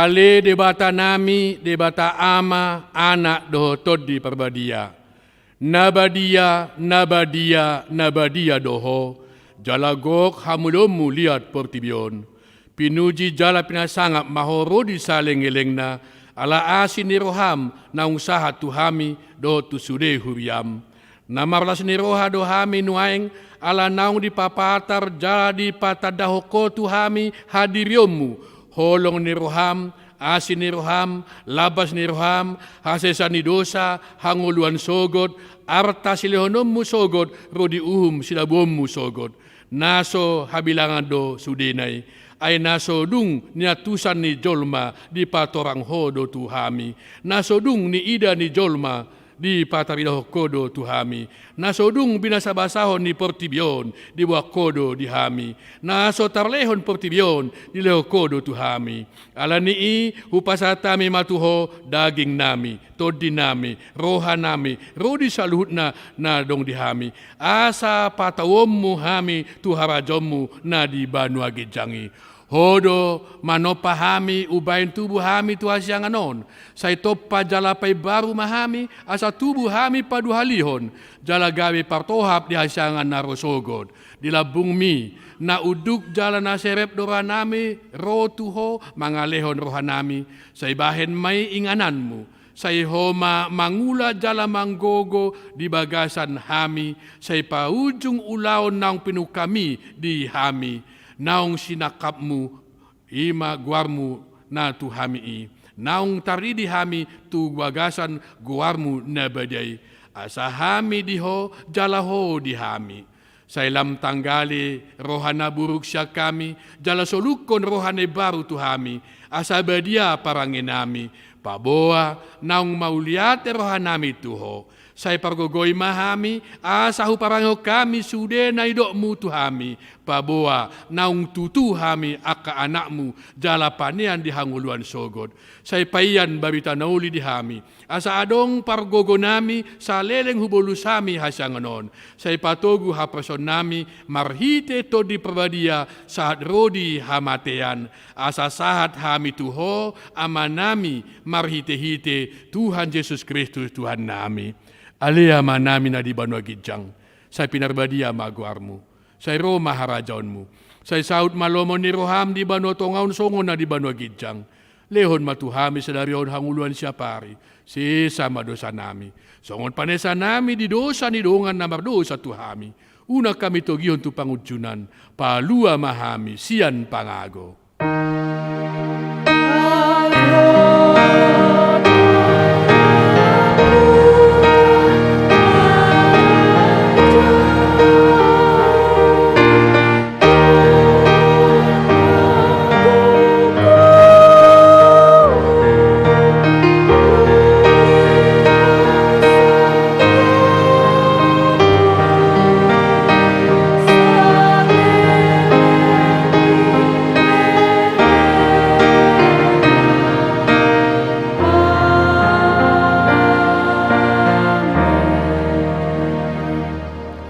Ale Debatanami, Debata Ama, Anak dohot Tondi Parbadia. Na badia, na badia, na badia do Ho, jala gok hamuliaonmu liat portibi on. Pinuji jala pinasangap ma Ho ro di saleleng-lelengna, ala asi ni roham naung sahat tu hami dohot tu sude huriam. Na marlas ni roha do hami nuaeng, ala naung dipapatar jala dipatandahon Ho tu hami hadirionmu, holong ni roham, asi ni roham, labas ni roham, hasesaan ni dosa, hangoluan sogot, arta silehononmu sogot, ro di uhum sidabuonmu sogot. Na so habilangan do sudena i, ai na so dung niantusan ni jolma dipatorang Ho do tu hami, na so dung niida ni jolma dipataridahon Ho do tu hami, na so dung binasa-basahon ni portibi on diboan Ho do di hami, na so tarlehon portibi on dilehon Ho do tu hami. Ala ni i hupasahat hami ma tu Ho dagingnami, tondinami, rohanami, ro di saluhutna na adong di hami, asa patauonmu hami tu harajaonmu na di banua ginjang i. Ho do manompa hami umbahen tubu hami tu hasiangan on, sai tompa jala paimbaru ma hami, asa tubu hami paduahalihon, jala gabe partohap di hasiangan na ro sogot. Di lambungmi, na unduk jala na serep do rohanami ro tu Ho mangalehon rohanami, sai bahen ma i ingananmu, sai Ho ma mangula jala manggogo di bagasan hami, sai paujung ulaon naung pinungkami di hami, naung sinangkapmu, i ma goarmu na tu hami i, naung taridi hami tu bagasan goarmu na badia i, asa hami di Ho jala Ho di hami. Sai lam tanggali roha na buruk sian hami, jala solukhon roha na imbaru tu hami, asa badia parangenami, paboa naung mauliate rohanami tu Ho. Sai pargogoi ma hami, asa huparangehon hami sude na nidokmu tu hami, paboa naung tutu hami angka anakmu jala panean di hangoluan sogot. Sai paian barita na uli di hami, asa adong pargogonami saleleng hubolus hami hasiangan on. Sai patogu haporseaonnami marhite Tondi Parbadia sahat ro di hamatean, asa sahat hami tu Ho Amanami marhitehite Tuhan Jesus Kristus Tuhannami. Ale Amanami na di banua ginjang, sai pinarbadia ma goarmu. Sai ro ma harajaonmu. Sai saut ma lomo ni roham di banua tonga on songon na di banua ginjang. Lehon ma tu hami sadari on hangoluan siapari. Sesa ma dosanami, songon panesanami di dosa ni dongan na mardosa tu hami. Unang hami togihon tu pangunjunan, palua ma hami sian pangago.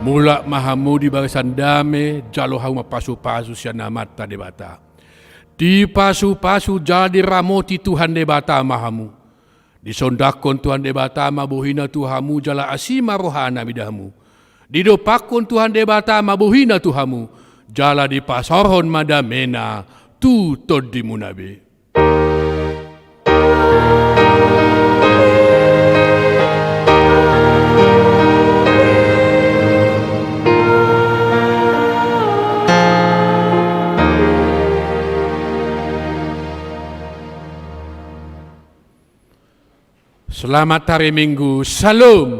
Mulak ma hamu di bagasan dame, jalo hamu ma pasupasu sian Amanta Debata. Dipasupasu jala diramoti Tuhan Debata ma hamu. Disondangkon Tuhan Debata ma bohina tu hamu jala asi ma rohana mida hamu. Didompakkon Tuhan Debata ma bohina tu hamu, jala dipasaorhon ma damena tu tondimuna be. Selamat hari Minggu. Shalom.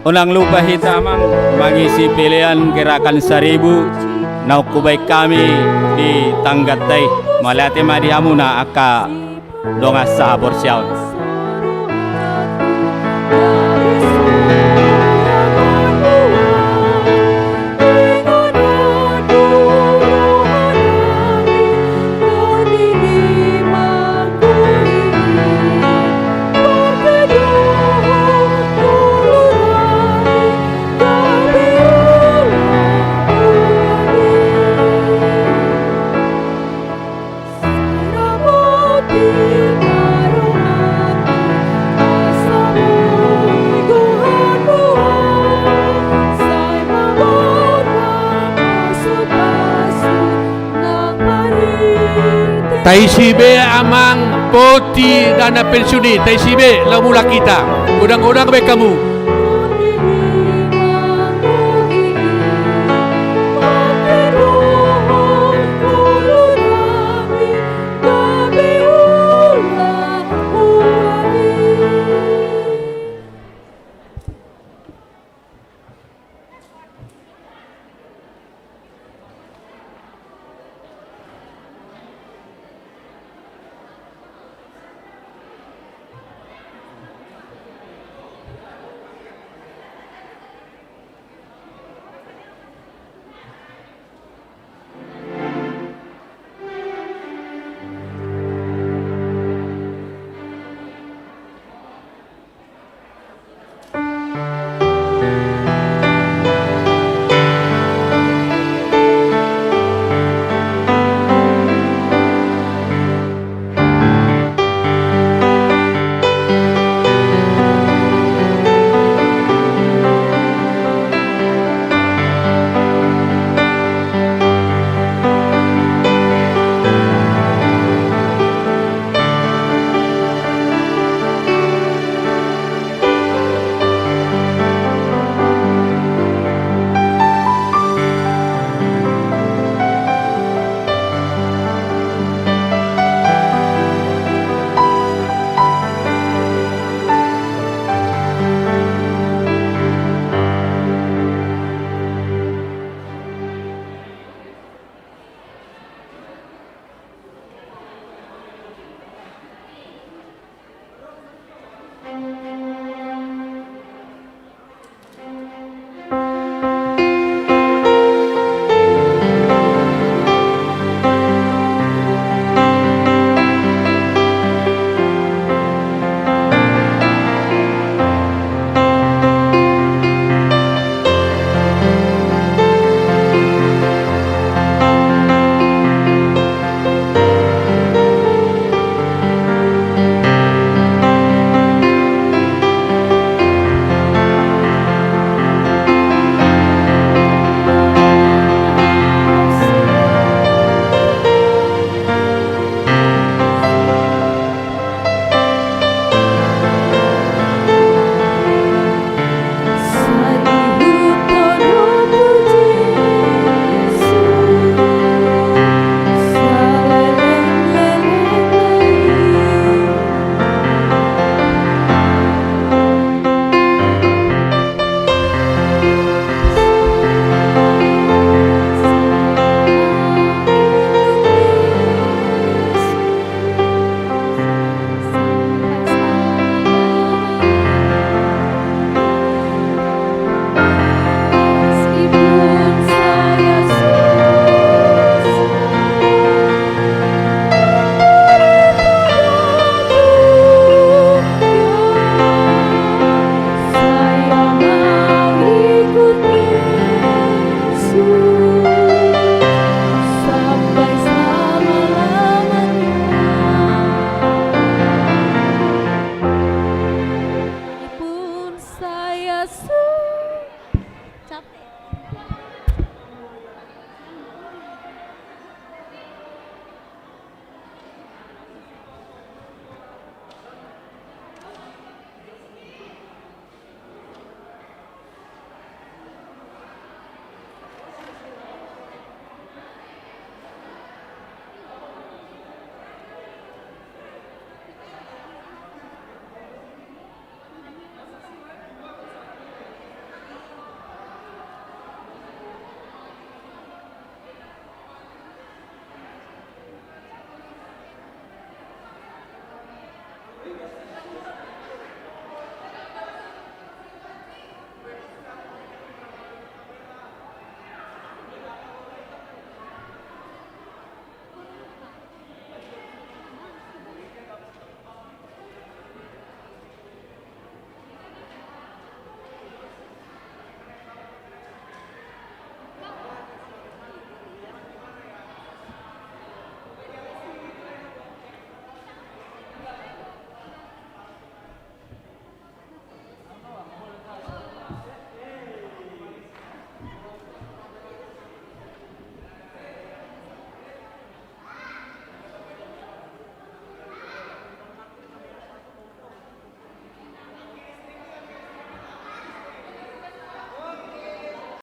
Unang lupa hita, Amang, mangisi pelean Gerakan Saribu naung hubaen hami di tangganta i. Mauliate ma di hamuna angka dongan sahaporseaon. Taisi be, Amang, poti dana pensiun i, taisi be, laho mulak hita. Godang-godang baen hamu.